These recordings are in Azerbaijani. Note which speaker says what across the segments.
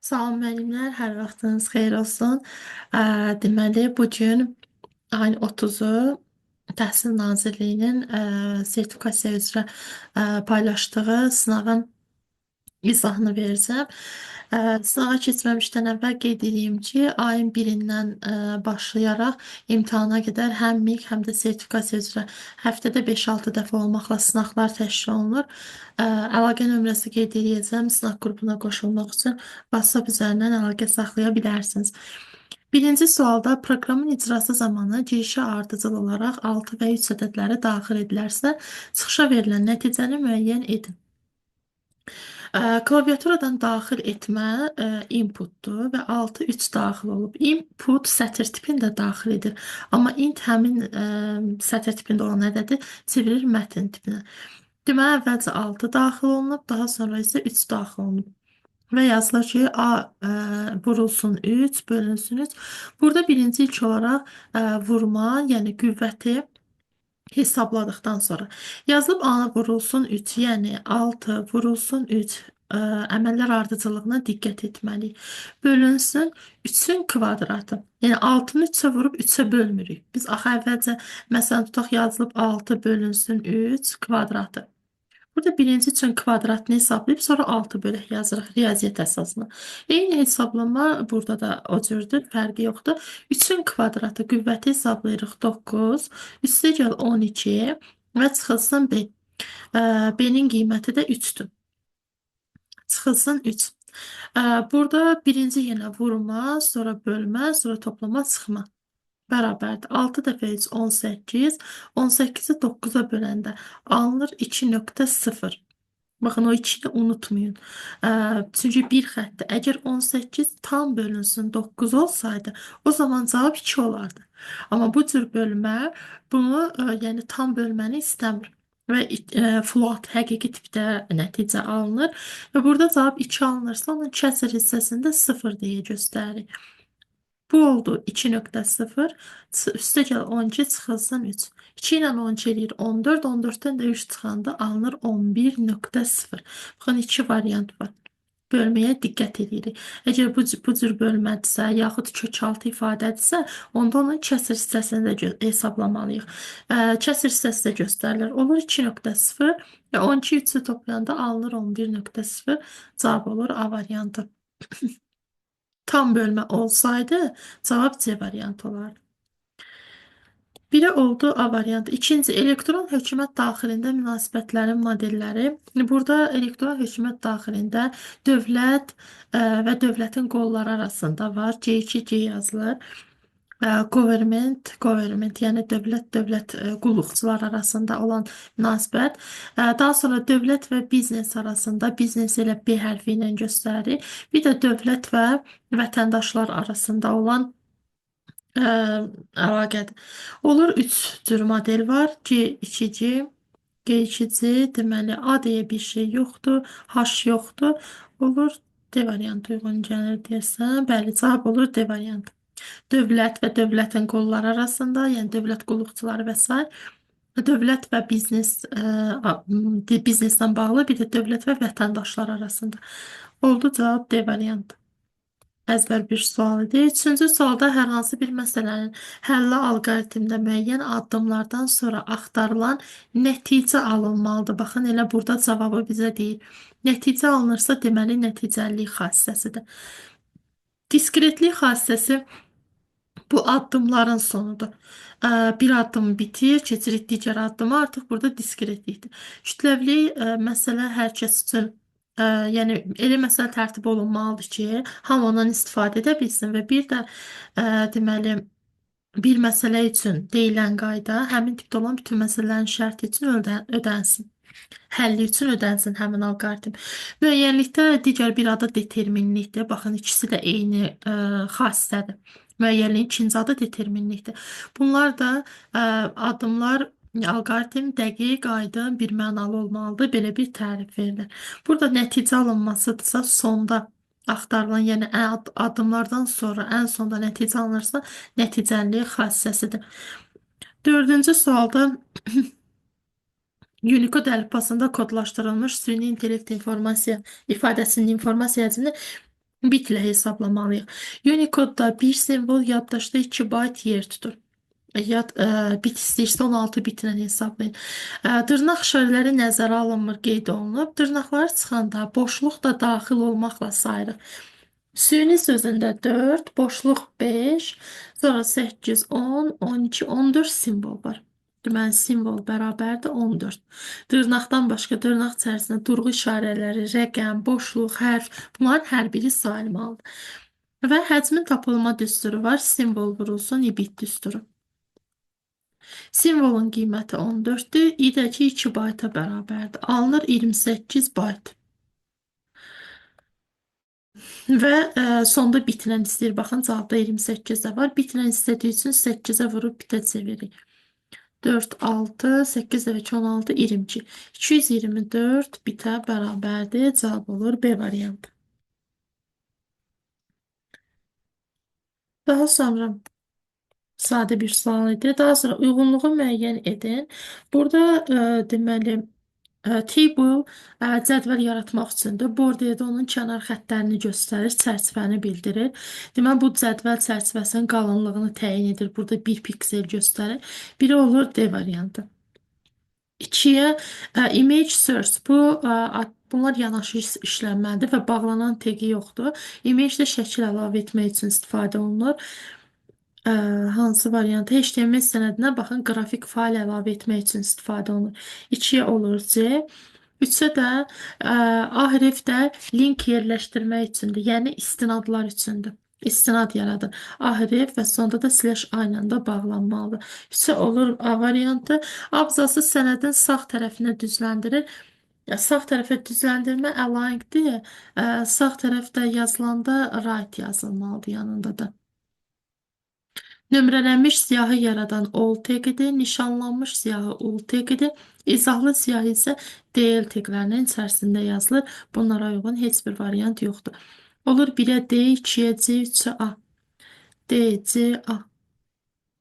Speaker 1: Salam müəllimlər, hər vaxtınız xeyir olsun. Deməli, bu gün ayın 30-u Təhsil Nazirliyinin sertifikasiya üzrə paylaşdığı sınağın izahını verəcəm. Sınağa keçməmişdən əvvəl qeyd edeyim ki, ayın 1-dən başlayaraq imtahana qədər həm MİQ, həm də sertifikasiya üzrə həftədə 5-6 dəfə olmaqla sınaqlar təşkil olunur. Əlaqə nömrəsi qeyd edəcəm. Sınaq qrupuna qoşulmaq üçün WhatsApp üzərindən əlaqə saxlaya bilərsiniz. Birinci sualda proqramın icrası zamanı girişə ardıcıl olaraq 6 və 3 ədədləri daxil edilərsə, çıxışa verilən nəticəni müəyyən edin. Klaviaturadan daxil etmə inputdur və 6 3 daxil olub. Input sətir tipində daxil edir. Amma int həmin sətir tipində olan ədədi çevirir mətn tipinə. Deməli, əvvəlcə 6 daxil olunub, daha sonra isə 3 daxil olunub. Və yazılır ki, A vurulsun 3, bölünsün 3. Burada birinci ilk olaraq vurma, yəni qüvvəti hesabladıqdan sonra yazılıb A vurulsun 3, yəni 6 vurulsun 3 əməllər ardıcıllığına diqqət etməliyik. Bölünsün 3-ün kvadratı. Yəni 6-nı 3-ə vurub 3-ə bölmürük. Biz axı əvvəlcə məsələn tutaq yazılıb 6 bölünsün 3 kvadratı. Burada birinci üçün kvadratını hesablayıb sonra 6 bölək yazırıq riyaziyyat əsasına. Eyni hesablama burada da o cürdür, fərqi yoxdur. 3-ün kvadratı qüvvəti hesablayırıq 9, üstə gəl 12 və çıxılsın B. B-nin qiyməti də 3-dür. Çıxılsın 3. Burada birinci yenə vurma, sonra bölmə, sonra toplama, çıxma. Bərabərdir. 6 dəfə 3, 18. 18-i 9-a böləndə alınır 2.0. Baxın, o 2-ni unutmayın. Çünki bir xəttdir. Əgər 18 tam bölünsün 9 olsaydı, o zaman cavab 2 olardı. Amma bu cür bölmə bunu, yəni tam bölməni istəmir. Və float həqiqi tipdə nəticə alınır. Və burada cavab 2 alınırsa, onun kəsr hissəsində 0 deyə göstəririk. Bu oldu 2.0. Üstə gəl 12 çıxılsın 3. 2 ilə 12 eləyir 14. 14-dən də 3 çıxanda alınır 11.0. Baxın, iki variant var. Bölməyə diqqət edirik. Əgər bu cür bölmədirsə, yaxud kökaltı ifadədirsə, onda onun kəsr hissəsini də hesablamalıyıq. Kəsr hissəsi də göstərilir. Olur 2.0 və 12 3-ü toplayanda alınır 11.0. Cavab olur A variantı. Tam bölmə olsaydı, cavab C variantı olardı. Biri oldu A variantı. İkinci, elektron hökumət daxilində münasibətlərin modelləri. Burada elektron hökumət daxilində dövlət və dövlətin qolları arasında var. G2G yazılır. Government, government, yəni dövlət, dövlət qulluqçular arasında olan münasibət. Daha sonra dövlət və biznes arasında, biznes elə B hərfi ilə göstəririk. Bir də dövlət və vətəndaşlar arasında olan əlaqədir. Olur 3 cür model var. G2G, G2C, deməli A deyə bir şey yoxdur, H yoxdur. Olur D variantı uyğun gəlir deyəsən. Bəli, cavab olur D variantı. Dövlət və dövlətin qolları arasında, yəni dövlət qulluqçuları və sair. Dövlət və biznes, bizneslə bağlı, bir də dövlət və vətəndaşlar arasında. Oldu cavab D variantı. Əzbər bir sual idi. Üçüncü sualda hər hansı bir məsələnin həlli alqoritmdə müəyyən addımlardan sonra axtarılan nəticə alınmalıdır. Baxın, elə burada cavabı bizə deyir. Nəticə alınırsa, deməli nəticəlilik xassəsidir. Diskretlik xassəsi bu addımların sonudur. Bir addım bitir, keçirik digər addıma. Artıq burada diskretlikdir. Kütləvlik məsələ hər kəs üçün, yəni elə məsələ tərtib olunmalıdır ki, hamı ondan istifadə edə bilsin və bir də deməli bir məsələ üçün deyilən qayda həmin tipdə olan bütün məsələlərin şərti üçün ödənsin. Həlli üçün ödənsin həmin alqoritm. Müəyyənlikdə digər bir adı determinlikdir. Baxın, ikisi də eyni xassədir. Müəyyənliyin ikinci adı determinlikdir. Bunlar da addımlar alqoritm dəqiq, aydın, bir mənalı olmalıdır. Belə bir tərif verilir. Burada nəticə alınmasıdırsa sonda axtarılan, yəni addımlardan sonra ən sonda nəticə alınırsa, nəticəlilik xassəsidir. Dördüncü sualda Unicode əlifbasında kodlaşdırılmış süni intellekt informasiya ifadəsinin informasiya həcmini. Bitlə hesablamalıyıq. Unicode-da bir simvol yaddaşda 2 bayt yer tutur. Bit istəyirsə 16 bitlə hesablayın. Dırnaq işarələri nəzərə alınmır, qeyd olunub. Dırnaqlar çıxanda boşluq da daxil olmaqla sayırıq. Süni sözündə 4, boşluq 5, sonra 8, 10, 12, 14 simvol var. Deməli, simvol bərabərdir 14. Dırnaqdan başqa dırnaq içərisində durğu işarələri, rəqəm, boşluq, hərf, bunların hər biri sayılmalıdır. Və həcmin tapılma düsturu var. Simvol vurulsun, ibit düsturu. Simvolun qiyməti 14-dür. İ-dəki 2 bayta bərabərdir. Alınır 28 bayt. Və sonda bitlə istəyir. Baxın, cavabda 28 də var. Bitlə istədiyi üçün 8-ə vurub bitə çeviririk. 4, 6, 8 dəfə 2, 16, 22. 224 bitə bərabərdir. Cavab olur B variantı. Daha sonra sadə bir sual idi. Daha sonra uyğunluğu müəyyən edin. Burada deməli table cədvəl yaratmaq üçündür. Border onun kənar xəttlərini göstərir, çərçivəni bildirir. Deməli, bu cədvəl çərçivəsinin qalınlığını təyin edir. Burada 1 piksel göstərir. Biri olur D variantı. 2-yə image source. Bunlar yanaşı işlənməlidir və bağlanan tegi yoxdur. Image-də şəkil əlavə etmək üçün istifadə olunur. Hansı variantı? HTML sənədinə baxın, qrafik fayl əlavə etmək üçün istifadə olunur. 2-yə olur C. 3-ə də A href də link yerləşdirmək üçündür. Yəni istinadlar üçündür. İstinad yaradır. A href və sonda da slash A ilə də bağlanmalıdır. 3-ə olur A variantı. Abzası sənədin sağ tərəfinə düzləndirir. Sağ tərəfə düzləndirmə align-dir. Sağ tərəfdə yazılanda right yazılmalıdır yanında da. Nömrələnmiş siyahı yaradan ol teqidir, nişanlanmış siyahı ul teqidir, izahlı siyahı isə DL teqlərinin içərisində yazılır. Bunlara uyğun heç bir variant yoxdur. Olur 1-ə D, 2-yə C, 3-ə A. D, C, A.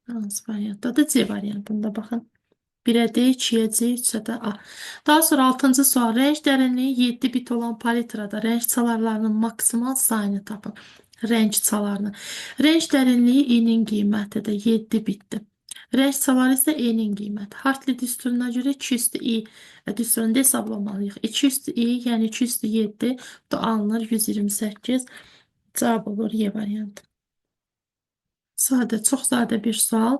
Speaker 1: Hansı variantdadır? C variantında baxın. 1-ə D, 2-yə C, 3-ə də A. Daha sonra 6-cı sual. Rəng dərinliyi 7 bit olan palitrada rəng çalarlarının maksimal sayını tapın. Rəng çalarını. Rəng dərinliyi i-nin qiymətidir. 7 bitdir. Rəng çaları isə e-nin qiyməti. Hartley düsturuna görə 2 üstü i düsturunda hesablamalıyıq. 2 üstü i, yəni 2 üstü 7, bu da alınır 128. Cavab olur Y variantı. Sadə, çox sadə bir sual.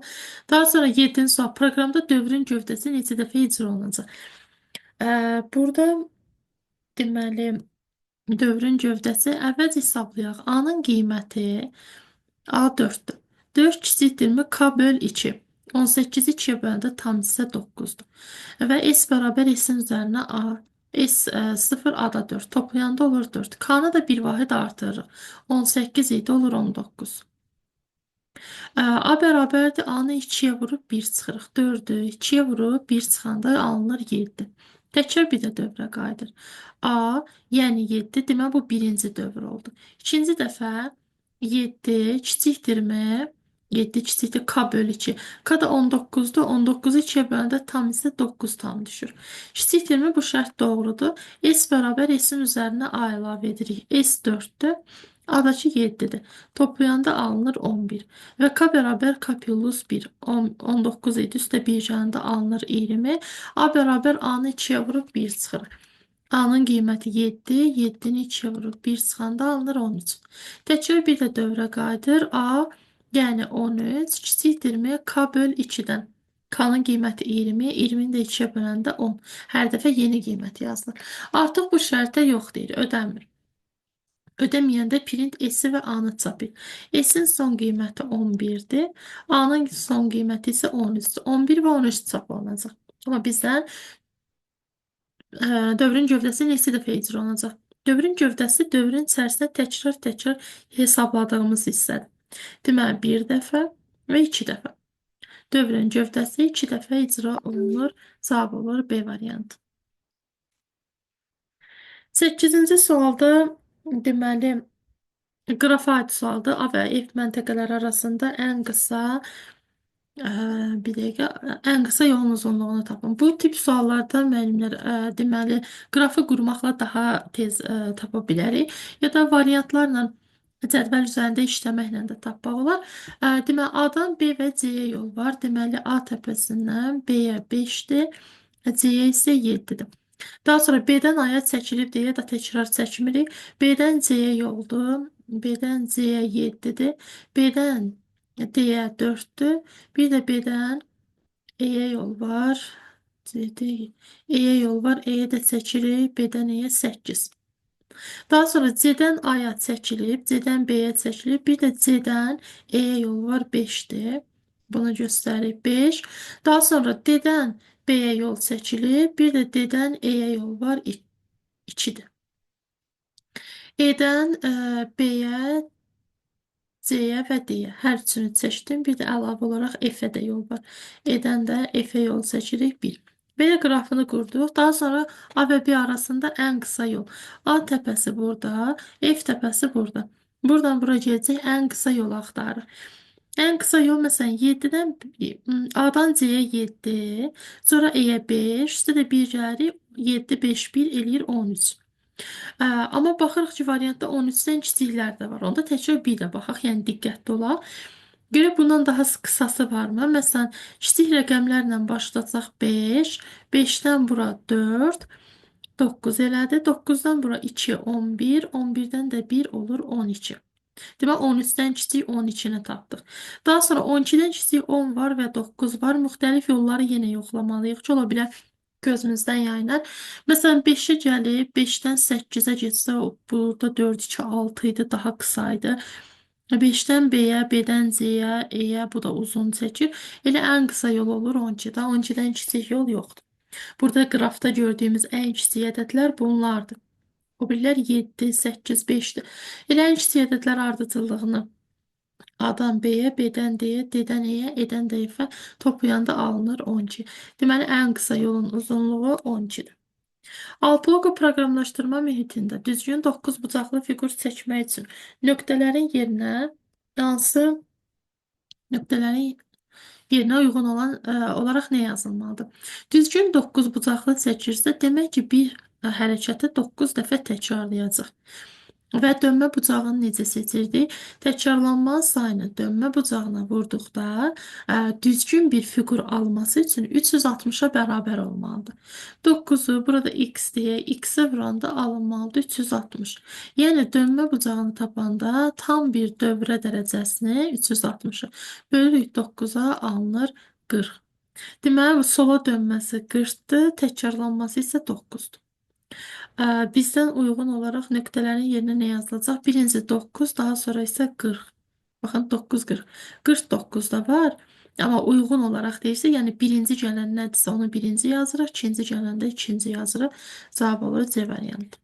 Speaker 1: Daha sonra 7-ci sual. Proqramda dövrün gövdəsi neçə dəfə icra olunacaq? Burada deməli dövrün gövdəsi əvvəlcə hesablayaq. A-nın qiyməti A 4-dür. 4 kiçikdirmi? K böl 2. 18-i 2-yə böləndə tam hissə 9-dur. Və S bərabər S-in üzərinə A. S 0, A da 4. Toplayanda olur 4. K-nı da bir vahid artırırıq. 18 idi, olur 19. A bərabərdir. A-nı 2-yə vurub 1 çıxırıq. 4-ü 2-yə vurub 1 çıxanda alınır 7. Təkrar bir də dövrə qayıdır. A, yəni 7, deməli bu birinci dövr oldu. İkinci dəfə 7 kiçikdirmi? 7 kiçikdir K bölü 2. K da 19-dur. 19-u 2-yə böləndə tam isə 9 tam düşür. Kiçikdirmi? Bu şərt doğrudur. S bərabər S-in üzərinə A əlavə edirik. S 4-dür. A-dakı 7-dir. Toplayanda alınır 11. Və K bərabər K plus 1. 19 idi. Üstə 1 gələndə alınır 20. A bərabər A-nı 2-yə vurub 1 çıxır. A-nın qiyməti 7. 7-ni 2-yə vurub 1 çıxanda alınır 13. Təkrar bir də dövrə qayıdır. A, yəni 13 kiçikdirmi? K böl 2-dən. K-nın qiyməti 20, 20-ni də 2-yə böləndə 10. Hər dəfə yeni qiymət yazılır. Artıq bu şərtə yox deyir, ödənmir. Ödəməyəndə print S-i və A-nı çap et. S-in son qiyməti 11-dir. A-nın son qiyməti isə 13-dür. 11 və 13 çap olunacaq. Amma bizdən dövrün gövdəsi neçə dəfə icra olunacaq? Dövrün gövdəsi dövrün içərisində təkrar-təkrar hesabladığımız hissədir. Deməli, bir dəfə və iki dəfə. Dövrün gövdəsi iki dəfə icra olunur. Cavab olur B variantı. 8-ci sualda deməli qrafa aid sualdır. A və F məntəqələri arasında ən qısa bir dəqiqə ən qısa yolun uzunluğunu tapın. Bu tip suallarda müəllimlər deməli qrafı qurmaqla daha tez tapa bilərik ya da variantlarla Cədvəl üzərində işləməklə də tapmaq olar. Deməli, A-dan B və C-yə yol var. Deməli, A təpəsindən B-yə 5-dir, C-yə isə 7-dir. Daha sonra B-dən A-ya çəkilib deyə də təkrar çəkmirik. B-dən C-yə yoldur. B-dən C-yə 7-dir. B-dən D-yə 4-dür. Bir də B-dən E-yə yol var. C, D, E-yə yol var. E-yə də çəkirik. B-dən E-yə 8. Daha sonra C-dən A-ya çəkilib, C-dən B-yə çəkilib, bir də C-dən E-yə yol var 5-dir. Bunu göstərir 5. Daha sonra D-dən B-yə yol çəkilib, bir də D-dən E-yə yol var 2-dir. E-dən B-yə, C-yə və D-yə hər üçünü çəkdim. Bir də əlavə olaraq F-ə də yol var. E-dən də F-ə yol çəkirik 1. Belə qrafını qurduq. Daha sonra A və B arasında ən qısa yol. A təpəsi burada, F təpəsi burada. Buradan bura gedəcək ən qısa yolu axtarır. Ən qısa yol məsələn 7-dən A-dan C-yə 7, sonra E-yə 5, üstə də 1 gəlir, 7, 5, 1 eləyir 13. Amma baxırıq ki, variantda 13-dən kiçiklər də var. Onda təkrar bir də baxaq, yəni diqqətli olaq. Görək bundan daha qısası varmı? Məsələn, kiçik rəqəmlərlə başlasaq 5, 5-dən bura 4, 9 elədi. 9-dan bura 2, 11, 11-dən də 1 olur 12. Demək, 13-dən kiçik 12-ni tapdıq. Daha sonra 12-dən kiçik 10 var və 9 var. Müxtəlif yolları yenə yoxlamalıyıq ki, ola bilər gözümüzdən yayınar. Məsələn, 5-ə gəlib, 5-dən 8-ə getsə, burada 4, 2, 6 idi, daha qısa idi. 5-dən B-yə, B-dən C-yə, E-yə, bu da uzun çəkir. Elə ən qısa yol olur 12-də. 12-dən kiçik yol yoxdur. Burada qrafda gördüyümüz ən kiçik ədədlər bunlardır. O birilər 7, 8, 5-dir. Elə ən kiçik ədədlər ardıcıllığını A-dan B-yə, B-dən D-yə, D-dən E-yə, E-dən də F-ə toplayanda alınır 12. Deməli, ən qısa yolun uzunluğu 12-dir. Alplogo proqramlaşdırma mühitində düzgün 9 bucaqlı fiqur çəkmək üçün nöqtələrin yerinə hansı nöqtələrin yerinə uyğun olan olaraq nə yazılmalıdır? Düzgün 9 bucaqlı çəkirsə, demək ki, bir hərəkəti 9 dəfə təkrarlayacaq. Və dönmə bucağını necə seçirdik? Təkrarlanma sayını dönmə bucağına vurduqda düzgün bir fiqur alması üçün 360-a bərabər olmalıdır. 9-u burada x deyə x-ə vuranda alınmalıdır 360. Yəni dönmə bucağını tapanda tam bir dövrə dərəcəsini 360-a bölürük 9-a alınır 40. Deməli, sola dönməsi 40-dır, təkrarlanması isə 9-dur. Bizdən uyğun olaraq nöqtələrin yerinə nə yazılacaq? Birinci 9, daha sonra isə 40. Baxın, 9, 40. 49 da var. Amma uyğun olaraq deyirsə, yəni birinci gələn nədirsə onu birinci yazırıq, ikinci gələndə ikinci yazırıq. Cavab olur C variantı.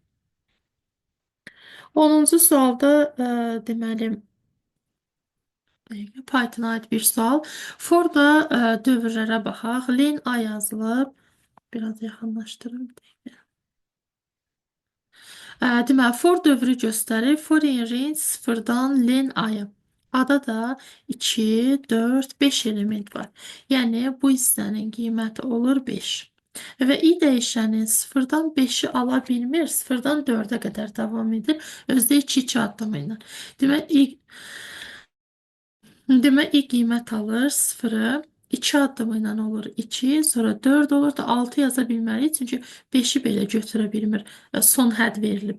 Speaker 1: 10-cu sualda deməli, Pythona aid bir sual. For-da dövrlərə baxaq. Len A yazılıb. Biraz yaxınlaşdırım. Deməli, for dövrü göstərir. For in range 0-dan len A-ya. A-da da 2, 4, 5 element var. Yəni, bu hissənin qiyməti olur 5. Və i dəyişəni 0-dan 5-i ala bilmir, 0-dan 4-ə qədər davam edir. Özdə 2-2 addımı ilə. Demək, i qiymət alır 0-ı. 2 addımı ilə olur 2, sonra 4 olur da 6 yaza bilmərik. Çünki 5-i belə götürə bilmir. Son hədd verilib.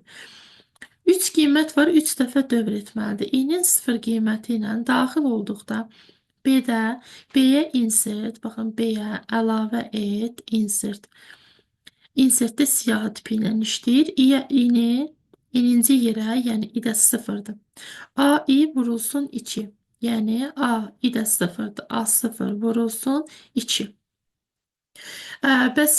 Speaker 1: 3 qiymət var, 3 dəfə dövr etməlidir. İ-nin 0 qiyməti ilə daxil olduqda B-də B-yə insert, baxın B-yə əlavə et, insert. Insertdə siyahı tipi ilə işləyir. İ-yə i-ni ininci yerə, yəni i-də 0-dır. A, i vurulsun 2. Yəni A, i də 0-dır. A 0 vurulsun 2. Bəs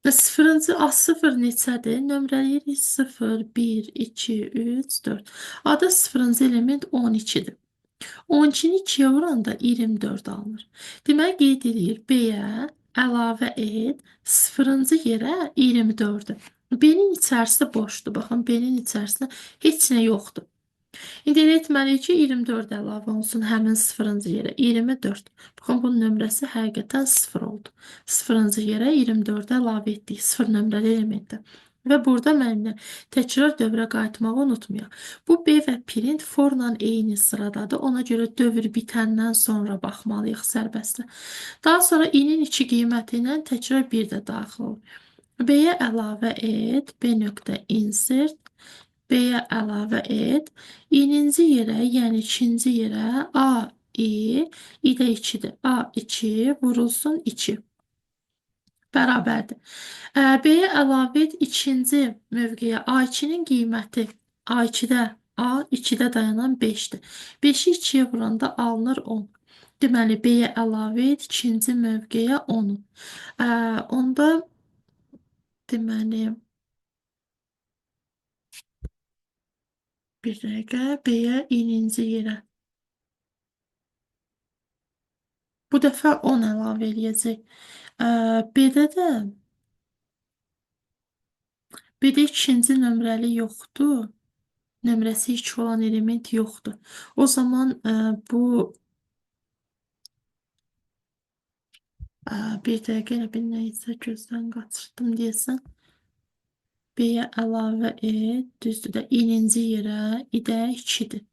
Speaker 1: sıfırıncı A0 neçədir? Nömrələyirik 0, 1, 2, 3, 4. A-da sıfırıncı element 12-dir. 12-ni 2-yə vuranda 24 alınır. Deməli, qeyd edir B-yə əlavə et sıfırıncı yerə 24-ü. B-nin içərisi boşdur. Baxın, B-nin içərisində heç nə yoxdur. İndi elə etməliyik ki, 24 əlavə olsun həmin sıfırıncı yerə. 24. Baxın, bunun nömrəsi həqiqətən 0 oldu. Sıfırıncı yerə 24 əlavə etdik. 0 nömrəli elementdə. Və burada müəllimlər təkrar dövrə qayıtmağı unutmayaq. Bu B və print forla eyni sıradadır. Ona görə dövr bitəndən sonra baxmalıyıq sərbəstə. Daha sonra i-nin 2 qiyməti ilə təkrar 1 də daxil olur. B-yə əlavə et, B nöqtə insert, B-yə əlavə et. İninci yerə, yəni ikinci yerə A, I, I də 2-dir. A2 vurulsun 2. Bərabərdir. B-yə əlavə et ikinci mövqeyə A2-nin qiyməti A2-də A2-də dayanan 5-dir. 5-i 2-yə vuranda alınır 10. Deməli, B-yə əlavə et ikinci mövqeyə 10-u. Onda deməli bir dəqiqə B-yə ininci yerə. Bu dəfə 10 əlavə eləyəcək. B-də də B-də ikinci nömrəli yoxdur. Nömrəsi 2 olan element yoxdur. O zaman bu bir dəqiqə elə bir nə isə gözdən qaçırdım deyəsən. B-yə əlavə et. Düzdür də. İninci yerə i də 2-dir.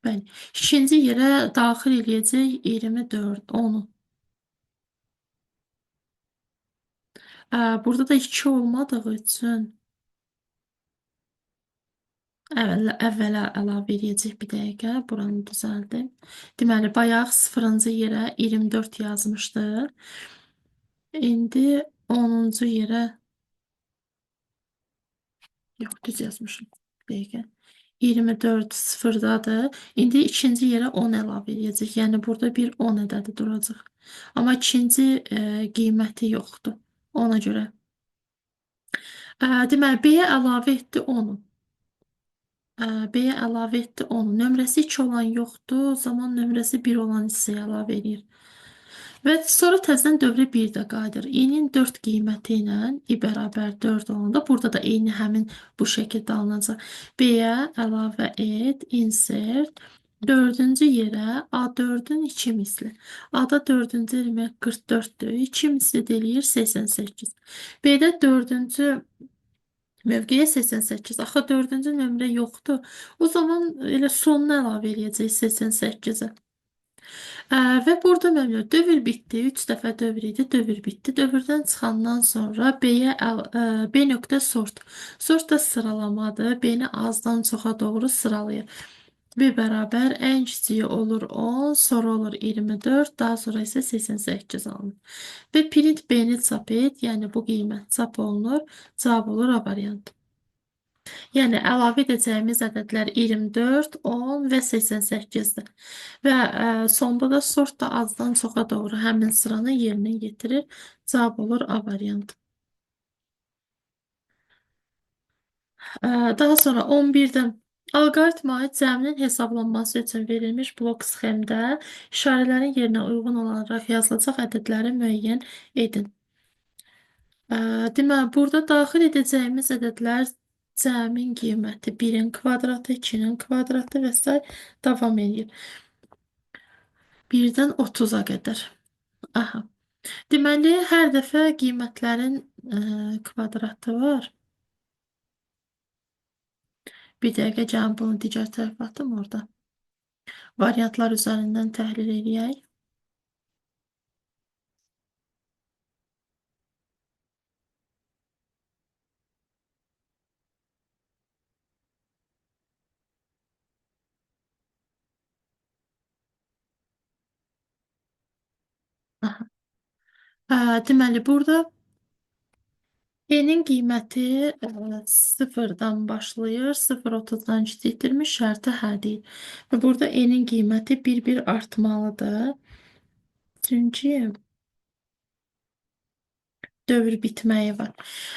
Speaker 1: Bəli. İkinci yerə daxil eləyəcək 24, 10-u. Burada da 2 olmadığı üçün əvvələ əlavə eləyəcək bir dəqiqə. Buranı düzəldim. Deməli, bayaq 0-cı yerə 24 yazmışdıq. İndi 10-cu yerə yox, düz yazmışım. Bir dəqiqə. 24 sıfırdadır. İndi ikinci yerə 10 əlavə eləyəcək. Yəni burada bir 10 ədədi duracaq. Amma ikinci qiyməti yoxdur. Ona görə. Deməli, B-yə əlavə etdi 10-u. B-yə əlavə etdi 10-u. Nömrəsi 2 olan yoxdur. O zaman nömrəsi 1 olan hissəyə əlavə eləyir. Və sonra təzədən dövrə 1 də qayıdır. İ-nin 4 qiyməti ilə i bərabər 4 olanda burada da eyni həmin bu şəkildə alınacaq. B-yə əlavə et, insert. Dördüncü yerə A4-ün 2 misli. A-da dördüncü element 44-dür. 2 misli də eləyir 88. B-də dördüncü mövqeyə 88. Axı dördüncü nömrə yoxdur. O zaman elə sonunu əlavə eləyəcək 88-ə. Və burada müəllimlər dövr bitdi. 3 dəfə dövr idi, dövr bitdi. Dövrdən çıxandan sonra B-yə B nöqtə sort. Sort da sıralamadır. B-ni azdan çoxa doğru sıralayır. B bərabər ən kiçiyi olur 10, sonra olur 24, daha sonra isə 88 alınır. Və print B-ni çap et, yəni bu qiymət çap olunur. Cavab olur A variantı. Yəni əlavə edəcəyimiz ədədlər 24, 10 və 88-dir. Və sonda da sort da azdan çoxa doğru həmin sıranı yerinə yetirir. Cavab olur A variantı. Daha sonra 11-də alqoritma aid cəminin hesablanması üçün verilmiş blok sxemdə işarələrin yerinə uyğun olaraq yazılacaq ədədləri müəyyən edin. Deməli, burada daxil edəcəyimiz ədədlər cəmin qiyməti 1-in kvadratı, 2-nin kvadratı və s. davam edir. 1-dən 30-a qədər. Aha. Deməli, hər dəfə qiymətlərin kvadratı var. Bir dəqiqə gəlin bunu digər tərəfə atım orada. Variantlar üzərindən təhlil eləyək. Aha. Deməli, burada N-in qiyməti sıfırdan başlayır, 0,30-dan kiçikdirmiş, şərti hə deyil. Və burada N-in qiyməti bir-bir artmalıdır. Çünki dövr bitməyi var.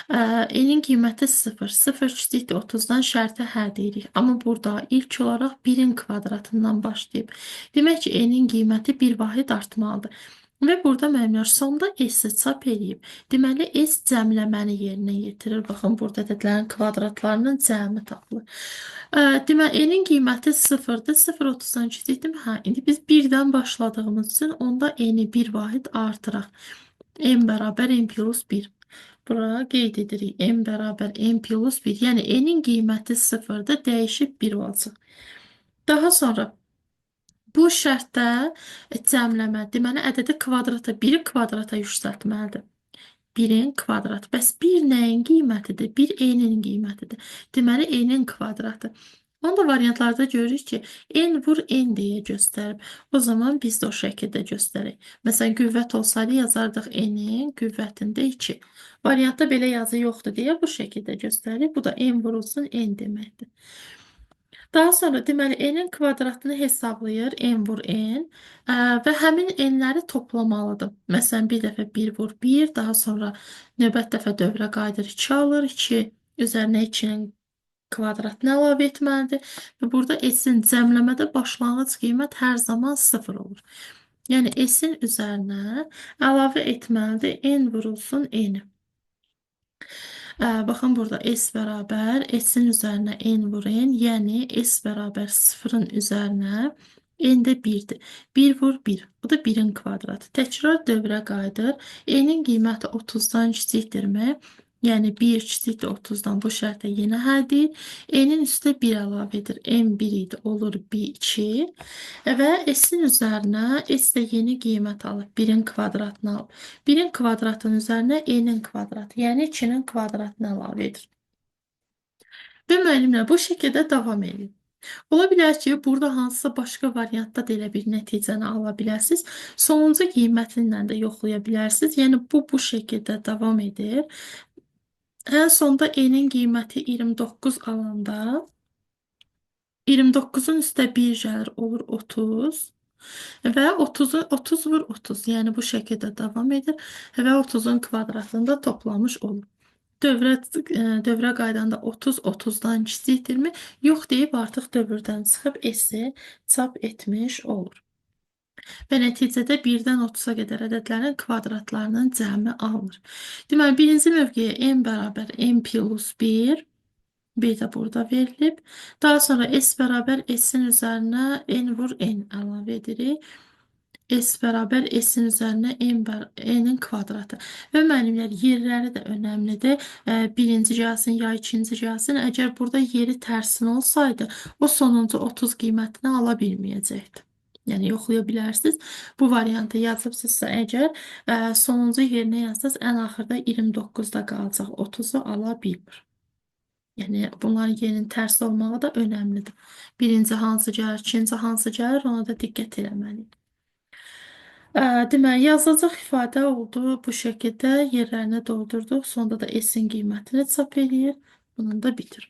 Speaker 1: N-in qiyməti 0. 0 kiçikdir 30-dan şərti hə deyirik. Amma burada ilk olaraq 1-in kvadratından başlayıb. Demək ki, N-in qiyməti bir vahid artmalıdır. Və burada müəllimlər sonda S-i çap eləyib. Deməli, S cəmləməni yerinə yetirir. Baxın, burada ədədlərin kvadratlarının cəmi tapılır. Deməli, N-in qiyməti 0-dır. 0,30-dan kiçikdirmi? Hə, indi biz 1-dən başladığımız üçün onda N-i bir vahid artıraq. N bərabər N plus 1. Bura qeyd edirik n bərabər n plus 1. Yəni n-in qiyməti 0-dır, dəyişib 1 olacaq. Daha sonra bu şərtdə cəmləmə, deməli ədədi kvadrata, 1-i kvadrata yüksəltməlidir. 1-in kvadratı. Bəs 1 nəyin qiymətidir? 1 n-in qiymətidir. Deməli n-in kvadratı. Onu da variantlarda görürük ki, n vur n deyə göstərib. O zaman biz də o şəkildə göstərək. Məsələn, qüvvət olsaydı yazardıq n-in qüvvətində 2. Variantda belə yazı yoxdur deyə bu şəkildə göstəririk. Bu da n vurulsun n deməkdir. Daha sonra deməli n-in kvadratını hesablayır. N vur n və həmin n-ləri toplamalıdır. Məsələn, bir dəfə 1 vur 1, daha sonra növbət dəfə dövrə qayıdır 2 alır. 2 üzərinə 2-nin kvadratını əlavə etməlidir. Və burada S-in cəmləmədə başlanğıc qiymət hər zaman 0 olur. Yəni S-in üzərinə əlavə etməlidir n vurulsun n. Baxın burada S bərabər S-in üzərinə n vur n, yəni S bərabər 0-ın üzərinə n də 1-dir. 1 vur 1. Bu da 1-in kvadratı. Təkrar dövrə qayıdır. N-in qiyməti 30-dan kiçikdirmi? Yəni 1 kiçikdir 30-dan bu şərtə yenə hə deyir. N-in üstə 1 əlavə edir. N 1 idi, olur 2. Və S-in üzərinə S də yeni qiymət alıb. 1-in kvadratını alıb. 1-in kvadratının üzərinə N-in kvadratı, yəni 2-nin kvadratını əlavə edir. Və müəllimlər bu şəkildə davam edir. Ola bilər ki, burada hansısa başqa variantda da elə bir nəticəni ala bilərsiniz. Sonuncu qiymətinlə də yoxlaya bilərsiniz. Yəni bu şəkildə davam edir. Ən sonda n-in qiyməti 29 alanda 29-un üstə 1 gəlir, olur 30 və 30 vur 30, yəni bu şəkildə davam edir və 30-un kvadratını da toplamış olur. Dövrə qaydanda 30 30-dan kiçikdirmi? Yox deyib artıq dövrdən çıxıb S-i çap etmiş olur. Və nəticədə 1-dən 30-a qədər ədədlərin kvadratlarının cəmi alınır. Deməli, birinci mövqeyə n bərabər n plus 1, bir də burada verilib. Daha sonra S bərabər S-in üzərinə n vur n əlavə edirik. S bərabər S-in üzərinə n-in kvadratı. Və müəllimlər, yerləri də önəmlidir. Birinci gəlsin, ya ikinci gəlsin. Əgər burada yeri tərsinə olsaydı, o sonuncu 30 qiymətini ala bilməyəcəkdi. Yəni, yoxlaya bilərsiniz. Bu variantı yazıbsınızsa əgər, sonuncu yerinə yazsanız, ən axırda 29-da qalacaq, 30-u ala bilmir. Yəni, bunların yerinin tərsi olmağı da önəmlidir. Birinci hansı gəlir, ikinci hansı gəlir, ona da diqqət eləməliyik. Deməli, yazılacaq ifadə oldu bu şəkildə, yerlərini doldurduq. Sonda da S-in qiymətini çap eləyir. Bunun da bitir.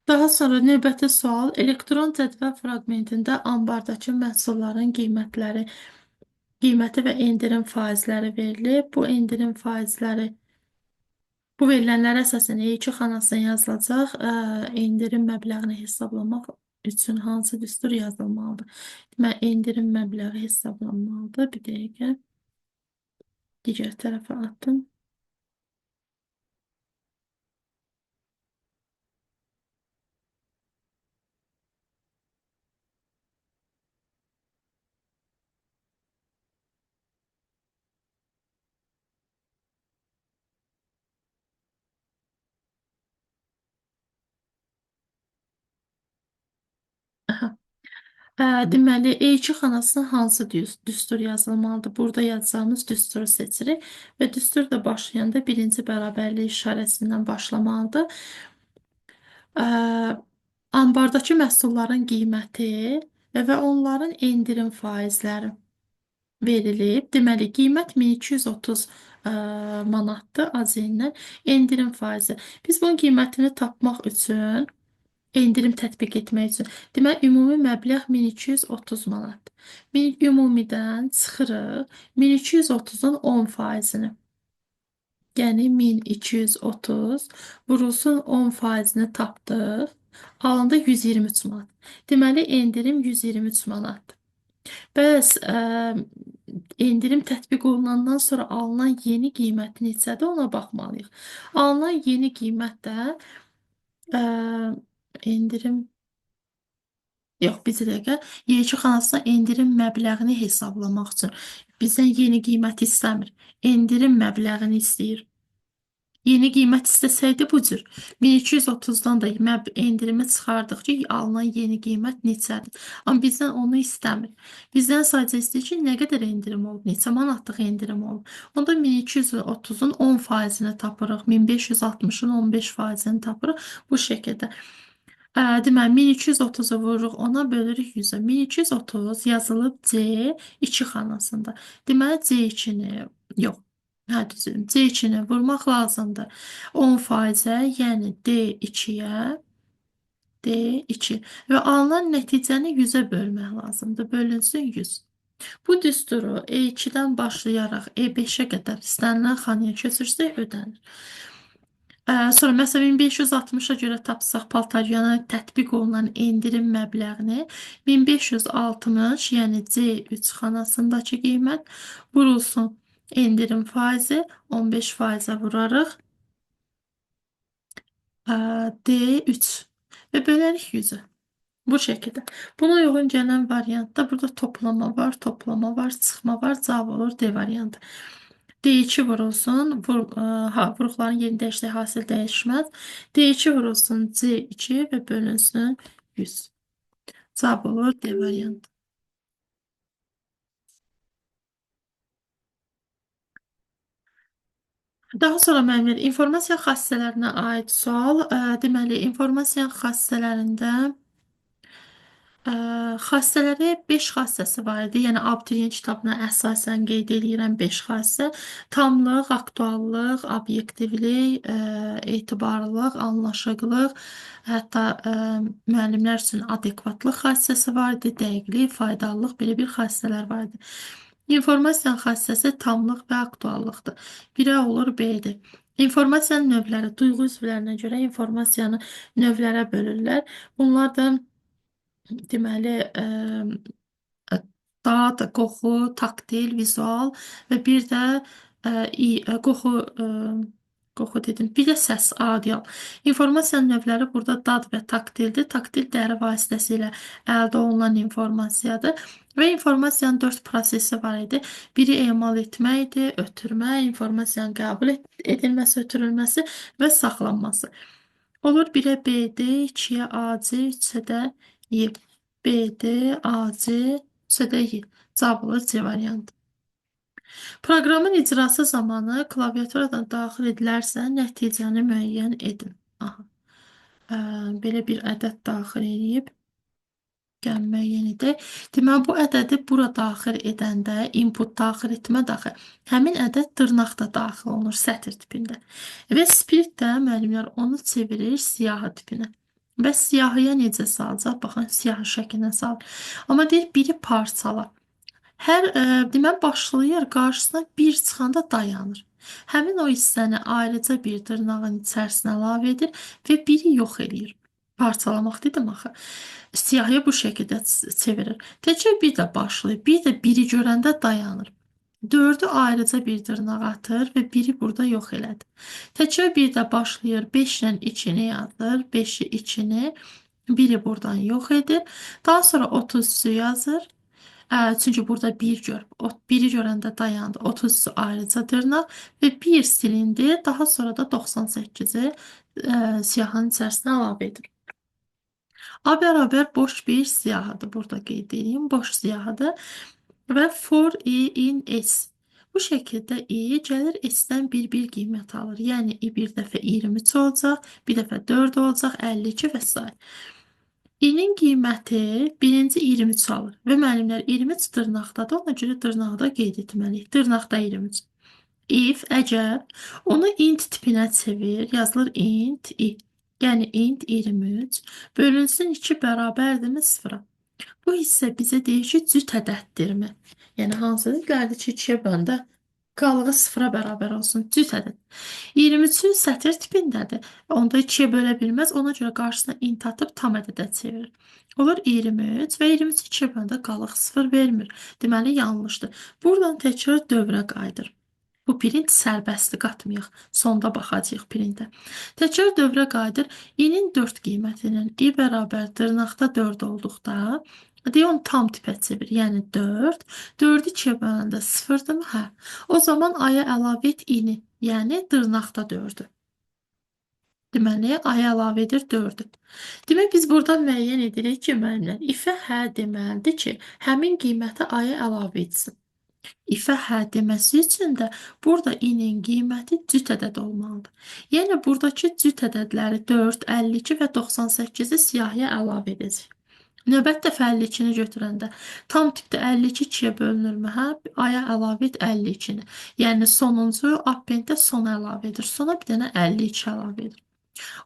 Speaker 1: Daha sonra növbəti sual, elektron cədvəl fraqmentində ambardakı məhsulların qiyməti və endirim faizləri verilib. Bu endirim faizləri, bu verilənlərə əsasən E2 xanasına yazılacaq endirim məbləğini hesablamaq üçün hansı düstur yazılmalıdır? Deməli, endirim məbləği hesablanmalıdır. Bir dəqiqə. Digər tərəfə atdım. Aha. Deməli, E2 xanasına hansı düstur yazılmalıdır? Burada yazacağımız düsturu seçirik və düstur da başlayanda birinci bərabərlik işarəsindən başlamalıdır. Ambardakı məhsulların qiyməti və onların endirim faizləri verilib. Deməli, qiymət 1230 manatdır AZN-dən. Endirim faizi. Biz bunun qiymətini tapmaq üçün, endirim tətbiq etmək üçün, deməli, ümumi məbləğ 1230 manatdır. Ümumidən çıxırıq 1230-un 10 faizini. Yəni 1230 vurulsun 10 faizini tapdıq. Alındı 123 manat. Deməli, endirim 123 manatdır. Bəs endirim tətbiq olunandan sonra alınan yeni qiymət neçədir, ona baxmalıyıq. Alınan yeni qiymət də endirim Yox, bir dəqiqə. Y2 xanasına endirim məbləğini hesablamaq üçün bizdən yeni qiymət istəmir. Endirim məbləğini istəyir. Yeni qiymət istəsəydi bu cür. 1230-dan da endirimi çıxardıqca alınan yeni qiymət neçədir? Amma bizdən onu istəmir. Bizdən sadəcə istəyir ki, nə qədər endirim olub, neçə manatlıq endirim olub. Onda 1230-un 10%-ni tapırıq, 1560-ın 15%-ni tapırıq bu şəkildə. Deməli, 1230-u vururuq, ona bölürük 100-ə. 1230 yazılıb C2 xanasında. Deməli, C2-ni, yox, hə, düzülüm, C2-ni vurmaq lazımdır. 10%-ə, yəni D2-yə, D2 və alınan nəticəni 100-ə bölmək lazımdır. Bölünsün 100. Bu düsturu E2-dən başlayaraq E5-ə qədər istənilən xanaya köçürsək ödənir. Sonra məsələn 1560-a görə tapsaq paltaryana tətbiq olunan endirim məbləğini 1560, yəni C3 xanasındakı qiymət vurulsun endirim faizi 15%-ə vurarıq. D3 və bölərik 100-ü. Bu şəkildə. Buna uyğun gələn variantda burada toplama var, toplama var, çıxma var, cavab olur D variantı. D2 vurulsun, vuruqların yerini dəyişsə hasil dəyişməz. D2 vurulsun C2 və bölünsün 100. Cavab olur D variantı. Daha sonra müəllimlər, informasiya xassələrinə aid sual. Deməli, informasiya xassələrində xassələri 5 xassəsi var idi. Yəni, abituriyent kitabına əsasən qeyd eləyirəm 5 xassə. Tamlıq, aktuallıq, obyektivlik, etibarlılıq, anlaşıqlıq, hətta müəllimlər üçün adekvatlıq xassəsi var idi, dəqiqlik, faydalılıq, belə bir xassələr var idi. İnformasiyanın xassəsi tamlıq və aktuallıqdır. Birə olur B-dir. İnformasiyanın növləri, duyğu üzvlərinə görə informasiyanı növlərə bölürlər. Bunlar da deməli, dad, qoxu, taktil, vizual və bir də qoxu, qoxu dedim, bir də səs, audial. İnformasiyanın növləri burada dad və taktildir. Taktil dəri vasitəsilə əldə olunan informasiyadır. Və informasiyanın 4 prosesi var idi. Biri emal etməkdir, ötürmə, informasiyanın qəbul edilməsi, ötürülməsi və saxlanması. Olur 1-ə BD, 2-yə AC, 3-ə də Y. BD, AC, 3-ə də Y. Cavab olur C variantı. Proqramın icrası zamanı klaviaturadan daxil edilərsə, nəticəni müəyyən edin. Aha. Belə bir ədəd daxil edib. Gəlin müəyyən edək. Deməli, bu ədədi bura daxil edəndə, input daxil etmə daxil, həmin ədəd dırnaqda daxil olunur, sətir tipində. Və split də müəllimlər onu çevirir siyahı tipinə. Və siyahıya necə salacaq? Baxın, siyahı şəklinə salır. Amma deyir, biri parçala. Hər, deməli, başlayır, qarşısına bir çıxanda dayanır. Həmin o hissəni ayrıca bir dırnağın içərisinə əlavə edir və biri yox eləyir. Parçalamaq dedim axı. Siyahıya bu şəkildə çevirir. Təkcə bir də başlayır. Bir də biri görəndə dayanır. 4-ü ayrıca bir dırnaq atır və biri burada yox elədi. Təkcə bir də başlayır. 5 ilə 2-ni yazır. 5-i 2-ni biri buradan yox edir. Daha sonra 33-ü yazır. Çünki burada 1 gör. O 1-i görəndə dayandı. 33 ayrıca dırnaq və 1 silindi. Daha sonra da 98-i siyahının içərisinə əlavə edir. A bərabər boş bir siyahıdır. Burada qeyd edeyim. Boş siyahıdır. Və for i in s. Bu şəkildə i gəlir s-dən bir qiymət alır. Yəni i bir dəfə 23 olacaq, bir dəfə 4 olacaq, 52 və s. İ-nin qiyməti birinci 23 alır və müəllimlər 23 dırnaqdadır. Ona görə dırnağı da qeyd etməliyik. Dırnaqda 23. If əgər onu int tipinə çevir, yazılır int i. Yəni int 23 bölünsün 2 bərabərdirmi 0-a. Bu hissə bizə deyir ki, cüt ədəddirmi? Yəni hansı ədədlərdir ki, 2-yə böləndə qalığı 0-a bərabər olsun. Cüt ədəd. 23-ün sətir tipindədir. Onda 2-yə bölə bilməz. Ona görə qarşısına int atıb tam ədədə çevirir. Olur 23 və 23 2-yə böləndə qalıq 0 vermir. Deməli, yanlışdır. Buradan təkrar dövrə qayıdır. Bu print sərbəstdir, qatmayaq. Sonda baxacağıq printə. Təkrar dövrə qayıdır. İ-nin 4 qiymətinin i bərabər dırnaqda 4 olduqda, deyə onu tam tipə çevir. Yəni 4. 4-ü 2-yə böləndə 0-dırmı? Hə. O zaman A-ya əlavə et i-ni. Yəni dırnaqda 4-ü. Deməli, A-ya əlavə edir 4-ü. Demək, biz buradan müəyyən edirik ki, müəllimlər, if-ə hə deməlidir ki, həmin qiyməti A-ya əlavə etsin. If-ə hə deməsi üçün də burada i-nin qiyməti cüt ədəd olmalıdır. Yəni, buradakı cüt ədədləri 4, 52 və 98-i siyahıya əlavə edəcək. Növbəti dəfə 52-ni götürəndə tam tipdə 52 2-yə bölünürmü? Hə, A-ya əlavə et 52-ni. Yəni, sonuncu append-də sona əlavə edir. Sona bir dənə 52 əlavə edir.